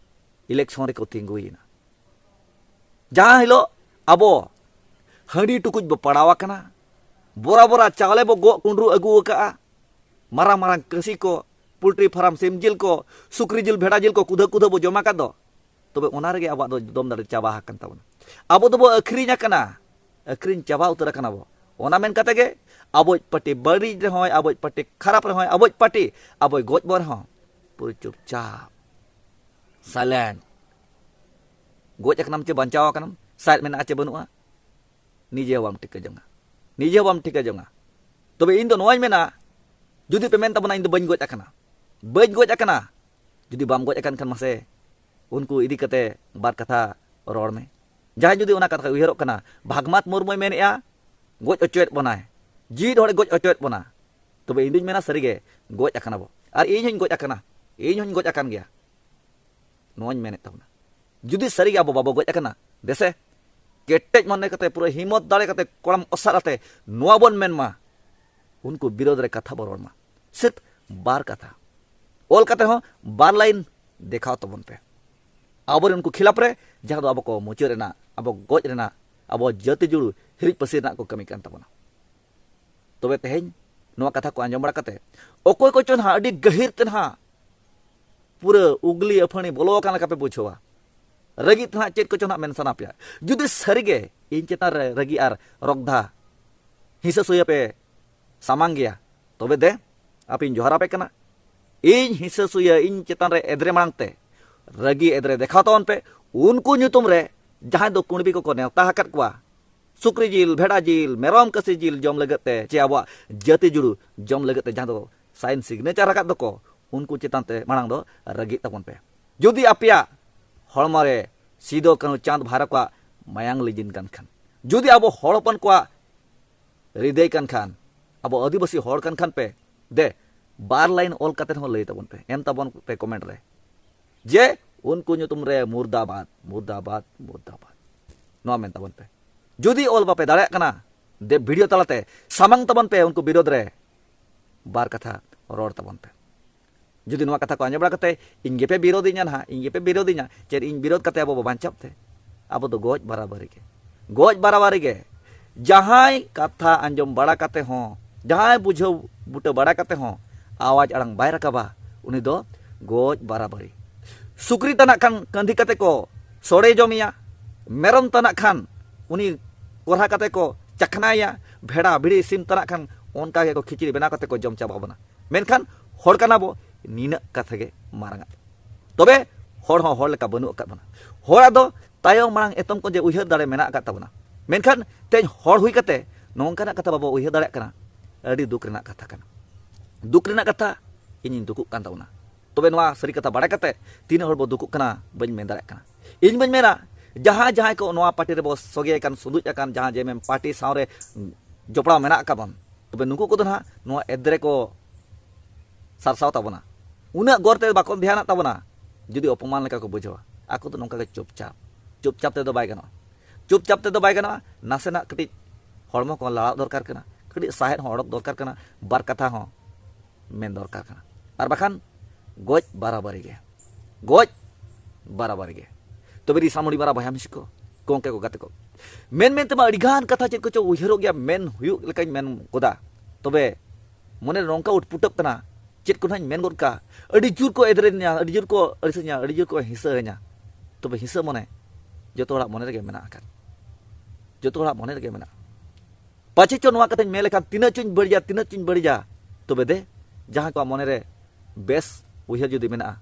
ᱤᱞᱮᱠᱥᱚᱱ ᱨᱮᱠᱚ ᱛᱤᱸᱜᱩᱭᱮᱱᱟ, ᱡᱟᱦᱟᱸ ᱦᱤᱞᱳᱜ ᱟᱵᱚ ᱦᱟᱺᱰᱤ ᱴᱩᱠᱩᱡ ᱵᱚ ᱯᱟᱲᱟᱣ ᱟᱠᱟᱱᱟ, ᱵᱚᱨᱟ ᱵᱚᱨᱟ ᱪᱟᱣᱞᱮ ᱵᱚ ᱜᱚᱜ ᱠᱩᱸᱰᱨᱩ ᱟᱹᱜᱩ ᱟᱠᱟᱫᱼᱟ, ᱢᱟᱨᱟᱝ ᱢᱟᱨᱟᱝ ᱠᱟᱹᱥᱤ ᱠᱚ, ᱯᱳᱞᱴᱨᱤ ᱯᱷᱟᱨᱟᱢ ᱥᱤᱢ ᱡᱤᱞ ᱠᱚ, ᱥᱩᱠᱨᱤ ᱡᱤᱞ, ᱵᱷᱮᱰᱟ ᱡᱤᱞ ᱠᱚ ᱠᱩᱫᱷᱟᱹ ᱠᱩᱫᱷᱟᱹ ᱵᱚ ᱡᱚᱢ ᱟᱠᱟᱫ ᱫᱚ, ᱛᱚᱵᱮ ᱚᱱᱟ ᱨᱮᱜᱮ ᱟᱵᱚᱣᱟᱜ ᱫᱚ ᱫᱚᱢ ᱫᱟᱲᱮ ᱪᱟᱵᱟ ᱟᱠᱟᱱ ᱛᱟᱵᱚᱱᱟ᱾ ᱟᱵᱚ ᱫᱚᱵᱚ ᱟᱹᱠᱷᱨᱤᱧ ᱟᱠᱟᱱᱟ, ᱟᱹᱠᱷᱨᱤᱧ ᱪᱟᱵᱟ ᱩᱛᱟᱹᱨ ᱟᱠᱟᱱᱟ ᱵᱚ᱾ ᱚᱱᱟ ᱢᱮᱱ ᱠᱟᱛᱮ ᱜᱮ ᱟᱵᱚᱭᱤᱡ ᱯᱟᱹᱴᱤ ᱵᱟᱹᱲᱤᱡ ᱨᱮᱦᱚᱸᱭ, ᱟᱵᱚᱭᱤᱡ ᱯᱟᱹᱴᱤ ᱠᱷᱟᱨᱟᱯ ᱨᱮᱦᱚᱸᱭ, ᱟᱵᱚᱭᱤᱡ ᱯᱟᱹᱴᱤ ᱟᱵᱚᱭ ᱜᱚᱡ ᱵᱚᱱ ᱨᱮᱦᱚᱸ ᱯᱩᱨᱟᱹ ᱪᱩᱯᱪᱟᱯ, ᱥᱟᱭᱞᱮᱱᱴ᱾ ᱜᱚᱡ ᱟᱠᱟᱱᱟᱢ ᱪᱮ ᱵᱟᱧᱪᱟᱣ ᱟᱠᱟᱱᱟᱢ, ᱥᱟᱭᱮᱫ ᱢᱮᱱᱟᱜᱼᱟ ᱪᱮ ᱵᱟᱹᱱᱩᱜᱼᱟ, ᱱᱤᱡᱮ ᱦᱚᱸ ᱵᱟᱢ ᱴᱷᱤᱠᱟᱹ ᱡᱚᱝᱟ, ᱱᱤᱡᱮ ᱦᱚᱸ ᱵᱟᱢ ᱴᱷᱤᱠᱟᱹ ᱡᱚᱝᱟ᱾ ᱛᱚᱵᱮ ᱤᱧ ᱫᱚ ᱱᱚᱣᱟᱧ ᱢᱮᱱᱟ, ᱡᱩᱫᱤ ᱯᱮ ᱢᱮᱱ ᱛᱟᱵᱚᱱᱟ ᱤᱧ ᱫᱚ ᱵᱟᱹᱧ ᱜᱚᱡ ᱟᱠᱟᱱᱟ, ᱵᱟᱹᱧ ᱜᱚᱡ ᱟᱠᱟᱱᱟ, ᱡᱩᱫᱤ ᱵᱟᱢ ᱜᱚᱡ ᱟᱠᱟᱱ ᱠᱷᱟᱱ ᱢᱟᱥᱮ ᱩᱱᱠᱩ ᱤᱫᱤ ᱠᱟᱛᱮ ᱵᱟᱨ ᱠᱟᱛᱷᱟ ᱨᱚᱲ ᱢᱮ᱾ ᱡᱟᱦᱟᱸᱭ ᱡᱩᱫᱤ ᱚᱱᱟ ᱠᱟᱛᱷᱟ ᱩᱭᱦᱟᱹᱨᱚᱜ ᱠᱟᱱᱟ, ᱵᱷᱟᱜᱽᱢᱟᱛ ᱢᱩᱨᱢᱩᱭ ᱢᱮᱱᱮᱫᱼᱟ ᱜᱚᱡ ᱚᱪᱚᱭᱮᱫ ᱵᱚᱱᱟᱭ, ᱡᱤᱣᱤᱫ ᱦᱚᱲᱮ ᱜᱚᱡ ᱚᱪᱚᱭᱮᱫ ᱵᱚᱱᱟ, ᱛᱚᱵᱮ ᱤᱧ ᱫᱩᱧ ᱢᱮᱱᱟ ᱥᱟᱹᱨᱤᱜᱮ ᱜᱚᱡ ᱟᱠᱟᱱᱟ ᱵᱚ᱾ ᱟᱨ ᱤᱧ ᱦᱚᱧ ᱜᱚᱡ ᱟᱠᱟᱱᱟ, ᱤᱧ ᱦᱚᱧ ᱜᱚᱡ ᱟᱠᱟᱱ ᱜᱮᱭᱟ᱾ ᱱᱚᱣᱟᱧ ᱢᱮᱱᱮᱫ ᱛᱟᱵᱚᱱᱟ, ᱡᱩᱫᱤ ᱥᱟᱹᱨᱤᱜᱮ ᱟᱵᱚ ᱵᱟᱵᱚ ᱜᱚᱡ ᱟᱠᱟᱱᱟ, ᱫᱮᱥᱮ ᱠᱮᱴᱮᱡ ᱢᱚᱱᱮ ᱠᱟᱛᱮ ᱯᱩᱨᱟᱹ ᱦᱤᱢᱚᱛ ᱫᱟᱲᱮ ᱠᱟᱛᱮ ᱠᱚᱲᱟᱢ ᱚᱥᱟᱨ ᱟᱛᱮ ᱱᱚᱣᱟ ᱵᱚᱱ ᱢᱮᱱ ᱢᱟ, ᱩᱱᱠᱩ ᱵᱤᱨᱳᱫᱷ ᱨᱮ ᱠᱟᱛᱷᱟ ᱵᱚᱱ ᱨᱚᱲ ᱢᱟ᱾ ᱥᱤᱨᱯ ᱵᱟᱨ ᱠᱟᱛᱷᱟ ᱚᱞ ᱠᱟᱛᱮ ᱦᱚᱸ ᱵᱟᱨ ᱞᱟᱭᱤᱱ ᱫᱮᱠᱷᱟᱣ ᱛᱟᱵᱚᱱ ᱯᱮ ᱟᱵᱚᱨᱮᱱ ᱩᱱᱠᱩ ᱠᱷᱤᱞᱟᱯ ᱨᱮ, ᱡᱟᱦᱟᱸ ᱫᱚ ᱟᱵᱚ ᱠᱚ ᱢᱩᱪᱟᱹᱫ ᱨᱮᱱᱟᱜ, ᱟᱵᱚ ᱜᱚᱡ ᱨᱮᱱᱟᱜ, ᱟᱵᱚ ᱡᱟᱹᱛᱤ ᱡᱩᱲᱩ ᱦᱤᱨᱤᱡ ᱯᱟᱹᱥᱤᱨ ᱨᱮᱱᱟᱜ ᱠᱚ ᱠᱟᱹᱢᱤ ᱠᱟᱱ ᱛᱟᱵᱚᱱᱟ᱾ ᱛᱚᱵᱮ ᱛᱮᱦᱮᱧ ᱱᱚᱣᱟ ᱠᱟᱛᱷᱟ ᱠᱚ ᱟᱸᱡᱚᱢ ᱵᱟᱲᱟ ᱠᱟᱛᱮ ᱚᱠᱚᱭ ᱠᱚᱪᱚ ᱱᱟᱦᱟᱜ ᱟᱹᱰᱤ ᱜᱟᱹᱦᱤᱨ ᱛᱮ ᱱᱟᱦᱟᱜ ᱯᱩᱨᱟᱹ ᱩᱜᱽᱞᱤ ᱟᱹᱯᱷᱟᱹᱲᱤ ᱵᱚᱞᱚ ᱟᱠᱟᱱ ᱞᱮᱠᱟ ᱯᱮ ᱵᱩᱡᱷᱟᱹᱣᱟ᱾ ᱨᱟᱹᱜᱤ ᱛᱮ ᱱᱟᱦᱟᱜ ᱪᱮᱫ ᱠᱚᱪᱚ ᱱᱟᱦᱟᱜ ᱢᱮᱱ ᱥᱟᱱᱟ ᱯᱮᱭᱟ᱾ ᱡᱩᱫᱤ ᱥᱟᱹᱨᱤᱜᱮ ᱤᱧ ᱪᱮᱛᱟᱱ ᱨᱮ ᱨᱟᱹᱜᱤ ᱟᱨ ᱨᱚᱜᱽᱫᱷᱟ, ᱦᱤᱸᱥᱟᱹ ᱥᱩᱭᱟᱹ ᱯᱮ ᱥᱟᱢᱟᱝ ᱜᱮᱭᱟ, ᱛᱚᱵᱮ ᱫᱮ ᱟᱯᱮᱧ ᱡᱚᱦᱟᱨ ᱟᱯᱮ ᱠᱟᱱᱟ᱾ ᱤᱧ ᱦᱤᱸᱥᱟᱹ ᱥᱩᱭᱟᱹ ᱤᱧ ᱪᱮᱛᱟᱱ ᱨᱮ ᱮᱫᱽᱨᱮ ᱢᱟᱲᱟᱝ ᱛᱮ ᱨᱟᱹᱜᱤ ᱮᱫᱽᱨᱮ ᱫᱮᱠᱷᱟᱣ ᱛᱟᱵᱚᱱ ᱯᱮ᱾ ᱩᱱᱠᱩ ᱧᱩᱛᱩᱢ ᱨᱮ ᱡᱟᱦᱟᱸᱭ ᱫᱚ ᱠᱩᱬᱵᱤ ᱠᱚᱠᱚ ᱱᱮᱣᱛᱟ ᱟᱠᱟᱫ ᱠᱚᱣᱟ, ᱥᱩᱠᱨᱤ ᱡᱤᱞ, ᱵᱷᱮᱰᱟ ᱡᱤᱞ, ᱢᱮᱨᱚᱢ ᱠᱟᱹᱥᱤ ᱡᱤᱞ ᱡᱚᱢ ᱞᱟᱹᱜᱤᱫ ᱛᱮ, ᱪᱮ ᱟᱵᱚᱣᱟᱜ ᱡᱟᱹᱛᱤ ᱡᱩᱲᱩ ᱡᱚᱢ ᱞᱟᱹᱜᱤᱫ ᱛᱮ, ᱡᱟᱦᱟᱸ ᱫᱚ ᱥᱟᱭᱤᱱ ᱥᱤᱜᱽᱱᱮᱪᱟᱨ ᱟᱠᱟᱫ ᱫᱚᱠᱚ, ᱩᱱᱠᱩ ᱪᱮᱛᱟᱱ ᱛᱮ ᱢᱟᱲᱟᱝ ᱫᱚ ᱨᱟᱹᱜᱤᱜ ᱛᱟᱵᱚᱱ ᱯᱮ᱾ ᱡᱩᱫᱤ ᱟᱯᱮᱭᱟᱜ ᱦᱚᱲᱢᱚ ᱨᱮ ᱥᱤᱫᱚ ᱠᱟᱹᱱᱦᱩ ᱪᱟᱸᱫᱽ ᱵᱷᱟᱭᱨᱟ ᱠᱚᱣᱟᱜ ᱢᱟᱭᱟᱝ ᱞᱤᱸᱡᱤᱱ ᱠᱟᱱ ᱠᱷᱟᱱ, ᱡᱩᱫᱤ ᱟᱵᱚ ᱦᱚᱲ ᱦᱚᱯᱚᱱ ᱠᱚᱣᱟᱜ ᱦᱨᱤᱫᱟᱹᱭ ᱠᱟᱱ ᱠᱷᱟᱱ, ᱟᱵᱚ ᱟᱹᱫᱤᱵᱟᱹᱥᱤ ᱦᱚᱲ ᱠᱟᱱ ᱠᱷᱟᱱ ᱯᱮ, ᱫᱮ, ᱵᱟᱨ ᱞᱟᱭᱤᱱ ᱚᱞ ᱠᱟᱛᱮ ᱦᱚᱸ ᱞᱟᱹᱭ ᱛᱟᱵᱚᱱ ᱯᱮ, ᱮᱢ ᱛᱟᱵᱚᱱ ᱯᱮ ᱠᱚᱢᱮᱱᱴ ᱨᱮ, ᱡᱮ ᱩᱱᱠᱩ ᱧᱩᱛᱩᱢ ᱨᱮ ᱢᱩᱨᱫᱟᱵᱟᱫ, ᱢᱩᱨᱫᱟᱵᱟᱫ, ᱢᱩᱨᱫᱟᱵᱟᱫ, ᱱᱚᱣᱟ ᱢᱮᱱ ᱛᱟᱵᱚᱱ ᱯᱮ᱾ ᱡᱩᱫᱤ ᱚᱞ ᱵᱟᱯᱮ ᱫᱟᱲᱮᱭᱟᱜ ᱠᱟᱱᱟ, ᱫᱮ, ᱵᱷᱤᱰᱤᱭᱳ ᱛᱟᱞᱟᱛᱮ ᱥᱟᱢᱟᱝ ᱛᱟᱵᱚᱱ ᱯᱮ, ᱩᱱᱠᱩ ᱵᱤᱨᱳᱫᱷ ᱨᱮ ᱵᱟᱨ ᱠᱟᱛᱷᱟ ᱨᱚᱲ ᱛᱟᱵᱚᱱ ᱯᱮ᱾ ᱡᱩᱫᱤ ᱱᱚᱣᱟ ᱠᱟᱛᱷᱟ ᱠᱚ ᱟᱸᱡᱚᱢ ᱵᱟᱲᱟ ᱠᱟᱛᱮ ᱤᱧ ᱜᱮᱯᱮ ᱵᱤᱨᱳᱫᱤᱧᱟ ᱱᱟᱦᱟᱜ, ᱤᱧ ᱜᱮᱯᱮ ᱵᱤᱨᱳᱫᱤᱧᱟ, ᱪᱮᱫ ᱤᱧ ᱵᱤᱨᱳᱫ ᱠᱟᱛᱮ ᱟᱵᱚ ᱵᱚ ᱵᱟᱧᱪᱟᱜ ᱛᱮ? ᱟᱵᱚ ᱫᱚ ᱜᱚᱡ ᱵᱟᱨᱟᱵᱟᱨᱤ ᱜᱮ, ᱜᱚᱡ ᱵᱟᱨᱟᱵᱟᱨᱤ ᱜᱮ᱾ ᱡᱟᱦᱟᱸᱭ ᱠᱟᱛᱷᱟ ᱟᱸᱡᱚᱢ ᱵᱟᱲᱟ ᱠᱟᱛᱮ ᱦᱚᱸ, ᱡᱟᱦᱟᱸᱭ ᱵᱩᱡᱷᱟᱹᱣ ᱵᱩᱴᱟᱹ ᱵᱟᱲᱟ ᱠᱟᱛᱮ ᱦᱚᱸ ᱟᱣᱟᱡᱽ ᱟᱲᱟᱝ ᱵᱟᱭ ᱨᱟᱠᱟᱵᱟ, ᱩᱱᱤ ᱫᱚ ᱜᱚᱡ ᱵᱟᱨᱟᱵᱟᱨᱤ᱾ ᱥᱩᱠᱨᱤ ᱛᱟᱱᱟᱜ ᱠᱷᱟᱱ ᱠᱟᱹᱸᱫᱷᱤ ᱠᱟᱛᱮ ᱠᱚ ᱥᱚᱲᱮ ᱡᱚᱢᱮᱭᱟ, ᱢᱮᱨᱚᱢ ᱛᱟᱱᱟᱜ ᱠᱷᱟᱱ ᱩᱱᱤ ᱠᱚᱨᱦᱟ ᱠᱟᱛᱮ ᱠᱚ ᱪᱟᱠᱷᱱᱟᱭᱮᱭᱟ, ᱵᱷᱮᱲᱟ ᱵᱷᱤᱲᱤ ᱥᱤᱢ ᱛᱟᱱᱟᱜ ᱠᱷᱟᱱ ᱚᱱᱠᱟ ᱜᱮᱠᱚ ᱠᱷᱤᱪᱲᱤ ᱵᱮᱱᱟᱣ ᱠᱟᱛᱮ ᱠᱚ ᱡᱚᱢ ᱪᱟᱵᱟ ᱵᱚᱱᱟ᱾ ᱢᱮᱱᱠᱷᱟᱱ ᱦᱚᱲ ᱠᱟᱱᱟ ᱵᱚ, ᱱᱤᱱᱟᱹᱜ ᱠᱟᱛᱷᱟ ᱜᱮ ᱢᱟᱨᱟᱝ ᱟᱜ᱾ ᱛᱚᱵᱮ ᱦᱚᱲ ᱦᱚᱸ ᱦᱚᱲ ᱞᱮᱠᱟ ᱵᱟᱹᱱᱩᱜ ᱟᱠᱟᱫ ᱵᱚᱱᱟ᱾ ᱦᱚᱲᱟᱜ ᱫᱚ ᱛᱟᱭᱚᱢ ᱢᱟᱲᱟᱝ ᱮᱛᱚᱢ ᱠᱚ ᱡᱮ ᱩᱭᱦᱟᱹᱨ ᱫᱟᱲᱮ ᱢᱮᱱᱟᱜ ᱟᱠᱟᱫ ᱛᱟᱵᱚᱱᱟ, ᱢᱮᱱᱠᱷᱟᱱ ᱛᱮᱦᱮᱧ ᱦᱚᱲ ᱦᱩᱭ ᱠᱟᱛᱮ ᱱᱚᱝᱠᱟᱱᱟᱜ ᱠᱟᱛᱷᱟ ᱵᱟᱵᱚ ᱩᱭᱦᱟᱹᱨ ᱫᱟᱲᱮᱭᱟᱜ ᱠᱟᱱᱟ, ᱟᱹᱰᱤ ᱫᱩᱠ ᱨᱮᱱᱟᱜ ᱠᱟᱛᱷᱟ ᱠᱟᱱᱟ᱾ ᱫᱩᱠ ᱨᱮᱱᱟᱜ ᱠᱟᱛᱷᱟ, ᱤᱧᱤᱧ ᱫᱩᱠᱩᱜ ᱠᱟᱱ ᱛᱟᱵᱚᱱᱟ᱾ ᱛᱚᱵᱮ ᱱᱚᱣᱟ ᱥᱟᱹᱨᱤ ᱠᱟᱛᱷᱟ ᱵᱟᱲᱟᱭ ᱠᱟᱛᱮ ᱛᱤᱱᱟᱹᱜ ᱦᱚᱲ ᱵᱚ ᱫᱩᱠᱩᱜ ᱠᱟᱱᱟ ᱵᱟᱹᱧ ᱢᱮᱱ ᱫᱟᱲᱮᱭᱟᱜ ᱠᱟᱱᱟ᱾ ᱤᱧ ᱵᱟᱹᱧ ᱢᱮᱱᱟ, ᱡᱟᱦᱟᱸᱭ ᱡᱟᱦᱟᱸᱭ ᱠᱚ ᱱᱚᱣᱟ ᱯᱟᱨᱴᱤ ᱨᱮᱵᱚ ᱥᱚᱜᱮ ᱟᱠᱟᱱ, ᱥᱩᱸᱫᱩᱡ ᱟᱠᱟᱱ, ᱡᱟᱦᱟᱸ ᱡᱮ ᱮᱢ ᱮᱢ ᱯᱟᱨᱴᱤ ᱥᱟᱶᱨᱮ ᱡᱚᱯᱲᱟᱣ ᱢᱮᱱᱟᱜ ᱟᱠᱟᱫ ᱵᱚᱱ, ᱛᱚᱵᱮ ᱱᱩᱠᱩ ᱠᱚᱫᱚ ᱱᱟᱦᱟᱜ ᱱᱚᱣᱟ ᱮᱫᱽᱨᱮ ᱠᱚ ᱥᱟᱨᱥᱟᱣ ᱛᱟᱵᱚᱱᱟ᱾ ᱩᱱᱟᱹᱜ ᱜᱚᱨ ᱛᱮ ᱵᱟᱠᱚ ᱫᱷᱮᱭᱟᱱᱟᱜ ᱛᱟᱵᱚᱱᱟ᱾ ᱡᱩᱫᱤ ᱚᱯᱚᱢᱟᱱ ᱞᱮᱠᱟ ᱠᱚ ᱵᱩᱡᱷᱟᱹᱣᱟ, ᱟᱠᱚ ᱫᱚ ᱱᱚᱝᱠᱟ ᱜᱮ ᱪᱩᱯᱪᱟᱯ, ᱪᱩᱯᱪᱟᱯ ᱛᱮᱫᱚ ᱵᱟᱭ ᱜᱟᱱᱚᱜᱼᱟ᱾ ᱪᱩᱯᱪᱟᱯ ᱛᱮᱫᱚ ᱵᱟᱭ ᱜᱟᱱᱚᱜᱼᱟ᱾ ᱱᱟᱥᱮᱱᱟᱜ ᱠᱟᱹᱴᱤᱡ ᱦᱚᱲᱢᱚ ᱠᱚ ᱞᱟᱲᱟᱜ ᱫᱚᱨᱠᱟᱨ ᱠᱟᱱᱟ, ᱠᱟᱹᱴᱤᱡ ᱥᱟᱦᱮᱫ ᱦᱚᱸ ᱚᱰᱚᱠ ᱫᱚᱨᱠᱟᱨ ᱠᱟᱱᱟ, ᱵᱟᱨ ᱠᱟᱛᱷᱟ ᱦᱚᱸ ᱢᱮᱱ ᱫᱚᱨᱠᱟᱨ ᱠᱟᱱᱟ᱾ ᱟᱨ ᱵᱟᱠᱷᱟᱱ ᱜᱚᱡ ᱵᱟᱨᱟᱵᱟᱨᱤ ᱜᱮ, ᱜᱚᱡ ᱵᱟᱨᱟᱵᱟᱨᱤ ᱜᱮ᱾ ᱛᱚᱵᱮ ᱨᱤᱥᱟᱢᱩᱲᱤ ᱢᱟᱨᱟ ᱵᱚᱭᱦᱟ ᱢᱤᱥᱤ ᱠᱚ, ᱜᱚᱢᱠᱮ ᱠᱚ, ᱜᱟᱛᱮ ᱠᱚ, ᱢᱮᱱ ᱢᱮᱱ ᱛᱮᱢᱟ ᱟᱹᱰᱤ ᱜᱟᱱ ᱠᱟᱛᱷᱟ ᱪᱮᱫ ᱠᱚᱪᱚ ᱩᱭᱦᱟᱹᱨᱚᱜ ᱜᱮᱭᱟ, ᱢᱮᱱ ᱦᱩᱭᱩᱜ ᱞᱮᱠᱟᱧ ᱢᱮᱱ ᱜᱚᱫᱟ᱾ ᱛᱚᱵᱮ ᱢᱚᱱᱮ ᱨᱮ ᱱᱚᱝᱠᱟ ᱩᱴᱯᱩᱴᱟᱹᱜ ᱠᱟᱱᱟ, ᱪᱮᱫ ᱠᱚ ᱱᱟᱦᱟᱜ ᱤᱧ ᱢᱮᱱ ᱜᱚᱫ ᱠᱟᱜᱼᱟ᱾ ᱟᱹᱰᱤ ᱡᱳᱨ ᱠᱚ ᱮᱫᱽᱨᱮᱧᱟ, ᱟᱹᱰᱤ ᱡᱳᱨ ᱠᱚ ᱟᱹᱲᱤᱥᱟᱹᱧᱟ, ᱟᱹᱰᱤ ᱡᱳᱨ ᱠᱚ ᱦᱤᱸᱥᱟᱹ ᱟᱹᱧᱟ᱾ ᱛᱚᱵᱮ ᱦᱤᱸᱥᱟᱹ ᱢᱚᱱᱮ ᱡᱚᱛᱚ ᱦᱚᱲᱟᱜ ᱢᱚᱱᱮ ᱨᱮᱜᱮ ᱢᱮᱱᱟᱜ ᱟᱠᱟᱫ, ᱡᱚᱛᱚ ᱦᱚᱲᱟᱜ ᱢᱚᱱᱮ ᱨᱮᱜᱮ ᱢᱮᱱᱟᱜᱼᱟ᱾ ᱯᱟᱪᱷᱮ ᱪᱚ ᱱᱚᱣᱟ ᱠᱟᱛᱷᱟᱧ ᱢᱮᱱ ᱞᱮᱠᱷᱟᱱ ᱛᱤᱱᱟᱹᱜ ᱪᱚᱧ ᱵᱟᱹᱲᱤᱡᱟ, ᱛᱤᱱᱟᱹᱜ ᱪᱚᱧ ᱵᱟᱹᱲᱤᱡᱟ᱾ ᱛᱚᱵᱮ ᱫᱮ, ᱡᱟᱦᱟᱸ ᱠᱚᱣᱟᱜ ᱢᱚᱱᱮ ᱨᱮ ᱵᱮᱥ ᱩᱭᱦᱟᱹᱨ ᱡᱩᱫᱤ ᱢᱮᱱᱟᱜᱼᱟ,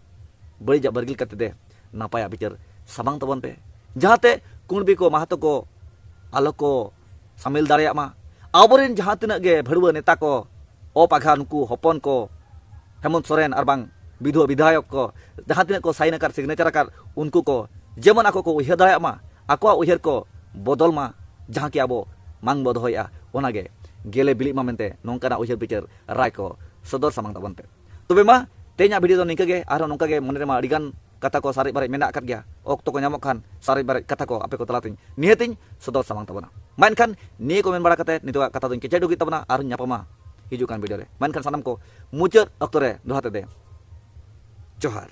ᱵᱟᱹᱲᱤᱡᱟᱜ ᱵᱟᱹᱨᱜᱤᱞ ᱠᱟᱛᱮ ᱫᱮ, ᱱᱟᱯᱟᱭᱟᱜ ᱵᱤᱪᱟᱹᱨ ᱥᱟᱢᱟᱝ ᱛᱟᱵᱚᱱ ᱯᱮ, ᱡᱟᱦᱟᱸᱛᱮ ᱠᱩᱬᱵᱤ ᱠᱚ, ᱢᱟᱦᱟᱛᱚ ᱠᱚ, ᱟᱞᱚ ᱠᱚ ᱥᱟᱢᱤᱞ ᱫᱟᱲᱮᱭᱟᱜ ᱢᱟ᱾ ᱟᱵᱚᱨᱮᱱ ᱡᱟᱦᱟᱸ ᱛᱤᱱᱟᱹᱜ ᱜᱮ ᱵᱷᱟᱹᱲᱩᱣᱟᱹ ᱱᱮᱛᱟ ᱠᱚ, ᱚᱯᱟᱜᱷᱟ ᱱᱩᱠᱩ ᱦᱚᱯᱚᱱ ᱠᱚ, ᱦᱮᱢᱚᱱᱛ ᱥᱚᱨᱮᱱ ᱟᱨ ᱵᱟᱝ ᱵᱤᱫᱷᱩᱣᱟᱹ ᱵᱤᱫᱷᱟᱭᱚᱠ ᱠᱚ, ᱡᱟᱦᱟᱸ ᱛᱤᱱᱟᱹᱜ ᱠᱚ ᱥᱟᱭᱤᱱ ᱟᱠᱟᱫ, ᱥᱤᱜᱽᱱᱮᱪᱟᱨ ᱟᱠᱟᱫ, ᱩᱱᱠᱩ ᱠᱚ ᱡᱮᱢᱚᱱ ᱟᱠᱚ ᱠᱚ ᱩᱭᱦᱟᱹᱨ ᱫᱟᱲᱮᱭᱟᱜ ᱢᱟ, ᱟᱠᱚᱣᱟᱜ ᱩᱭᱦᱟᱹᱨ ᱠᱚ ᱵᱚᱫᱚᱞ ᱢᱟ, ᱡᱟᱦᱟᱸ ᱠᱤ ᱟᱵᱚ ᱢᱟᱝ ᱵᱚ ᱫᱚᱦᱚᱭᱮᱫᱼᱟ, ᱚᱱᱟᱜᱮ ᱜᱮᱞᱮ ᱵᱤᱞᱤᱜ ᱢᱟ ᱢᱮᱱᱛᱮ ᱱᱚᱝᱠᱟᱱᱟᱜ ᱩᱭᱦᱟᱹᱨ ᱵᱤᱪᱟᱹᱨ ᱨᱟᱭ ᱠᱚ ᱥᱚᱫᱚᱨ ᱥᱟᱢᱟᱝ ᱛᱟᱵᱚᱱ ᱯᱮ᱾ ᱛᱚᱵᱮ ᱢᱟ, ᱛᱮᱦᱮᱧᱟᱜ ᱵᱷᱤᱰᱤᱭᱳ ᱫᱚ ᱱᱤᱝᱠᱟᱹ ᱜᱮ᱾ ᱟᱨᱦᱚᱸ ᱱᱚᱝᱠᱟ ᱜᱮ ᱢᱚᱱᱮ ᱨᱮᱢᱟ ᱟᱹᱰᱤᱜᱟᱱ ᱠᱟᱛᱷᱟ ᱠᱚ ᱥᱟᱨᱮᱡ ᱵᱟᱨᱮᱡ ᱢᱮᱱᱟᱜ ᱟᱠᱟᱫ ᱜᱮᱭᱟ᱾ ᱚᱠᱛᱚ ᱠᱚ ᱧᱟᱢᱚᱜ ᱠᱷᱟᱱ ᱥᱟᱨᱮᱡ ᱵᱟᱨᱮᱡ ᱠᱟᱛᱷᱟ ᱠᱚ ᱟᱯᱮ ᱠᱚ ᱛᱟᱞᱟᱛᱮᱧ ᱱᱤᱦᱟᱹᱛᱤᱧ ᱥᱚᱫᱚᱨ ᱥᱟᱢᱟᱝ ᱛᱟᱵᱚᱱᱟ᱾ ᱢᱟ ᱮᱱᱠᱷᱟᱱ ᱱᱤᱭᱟᱹ ᱠᱚ ᱢᱮᱱ ᱵᱟᱲᱟ ᱠᱟᱛᱮ ᱱᱤᱛᱚᱜᱟᱜ ᱠᱟᱛᱷᱟ ᱫᱚᱧ ᱠᱮᱪᱮᱫ ᱰᱩᱜᱤ ᱛᱟᱵᱚᱱᱟ᱾ ᱟᱨᱦᱚᱸ ᱧᱟᱯᱟᱢᱟ ᱦᱤᱡᱩᱜ ᱠᱟᱱ ᱵᱷᱤᱰᱤᱭᱳ ᱨᱮ᱾ ᱢᱟ ᱮᱱᱠᱷᱟᱱ ᱥᱟᱱᱟᱢ ᱠᱚ ᱢᱩᱪᱟᱹᱫ ᱚᱠᱛᱚ ᱨᱮ ᱫᱚᱦᱲᱟ ᱛᱮᱫᱮ ᱡᱚᱦᱟᱨ᱾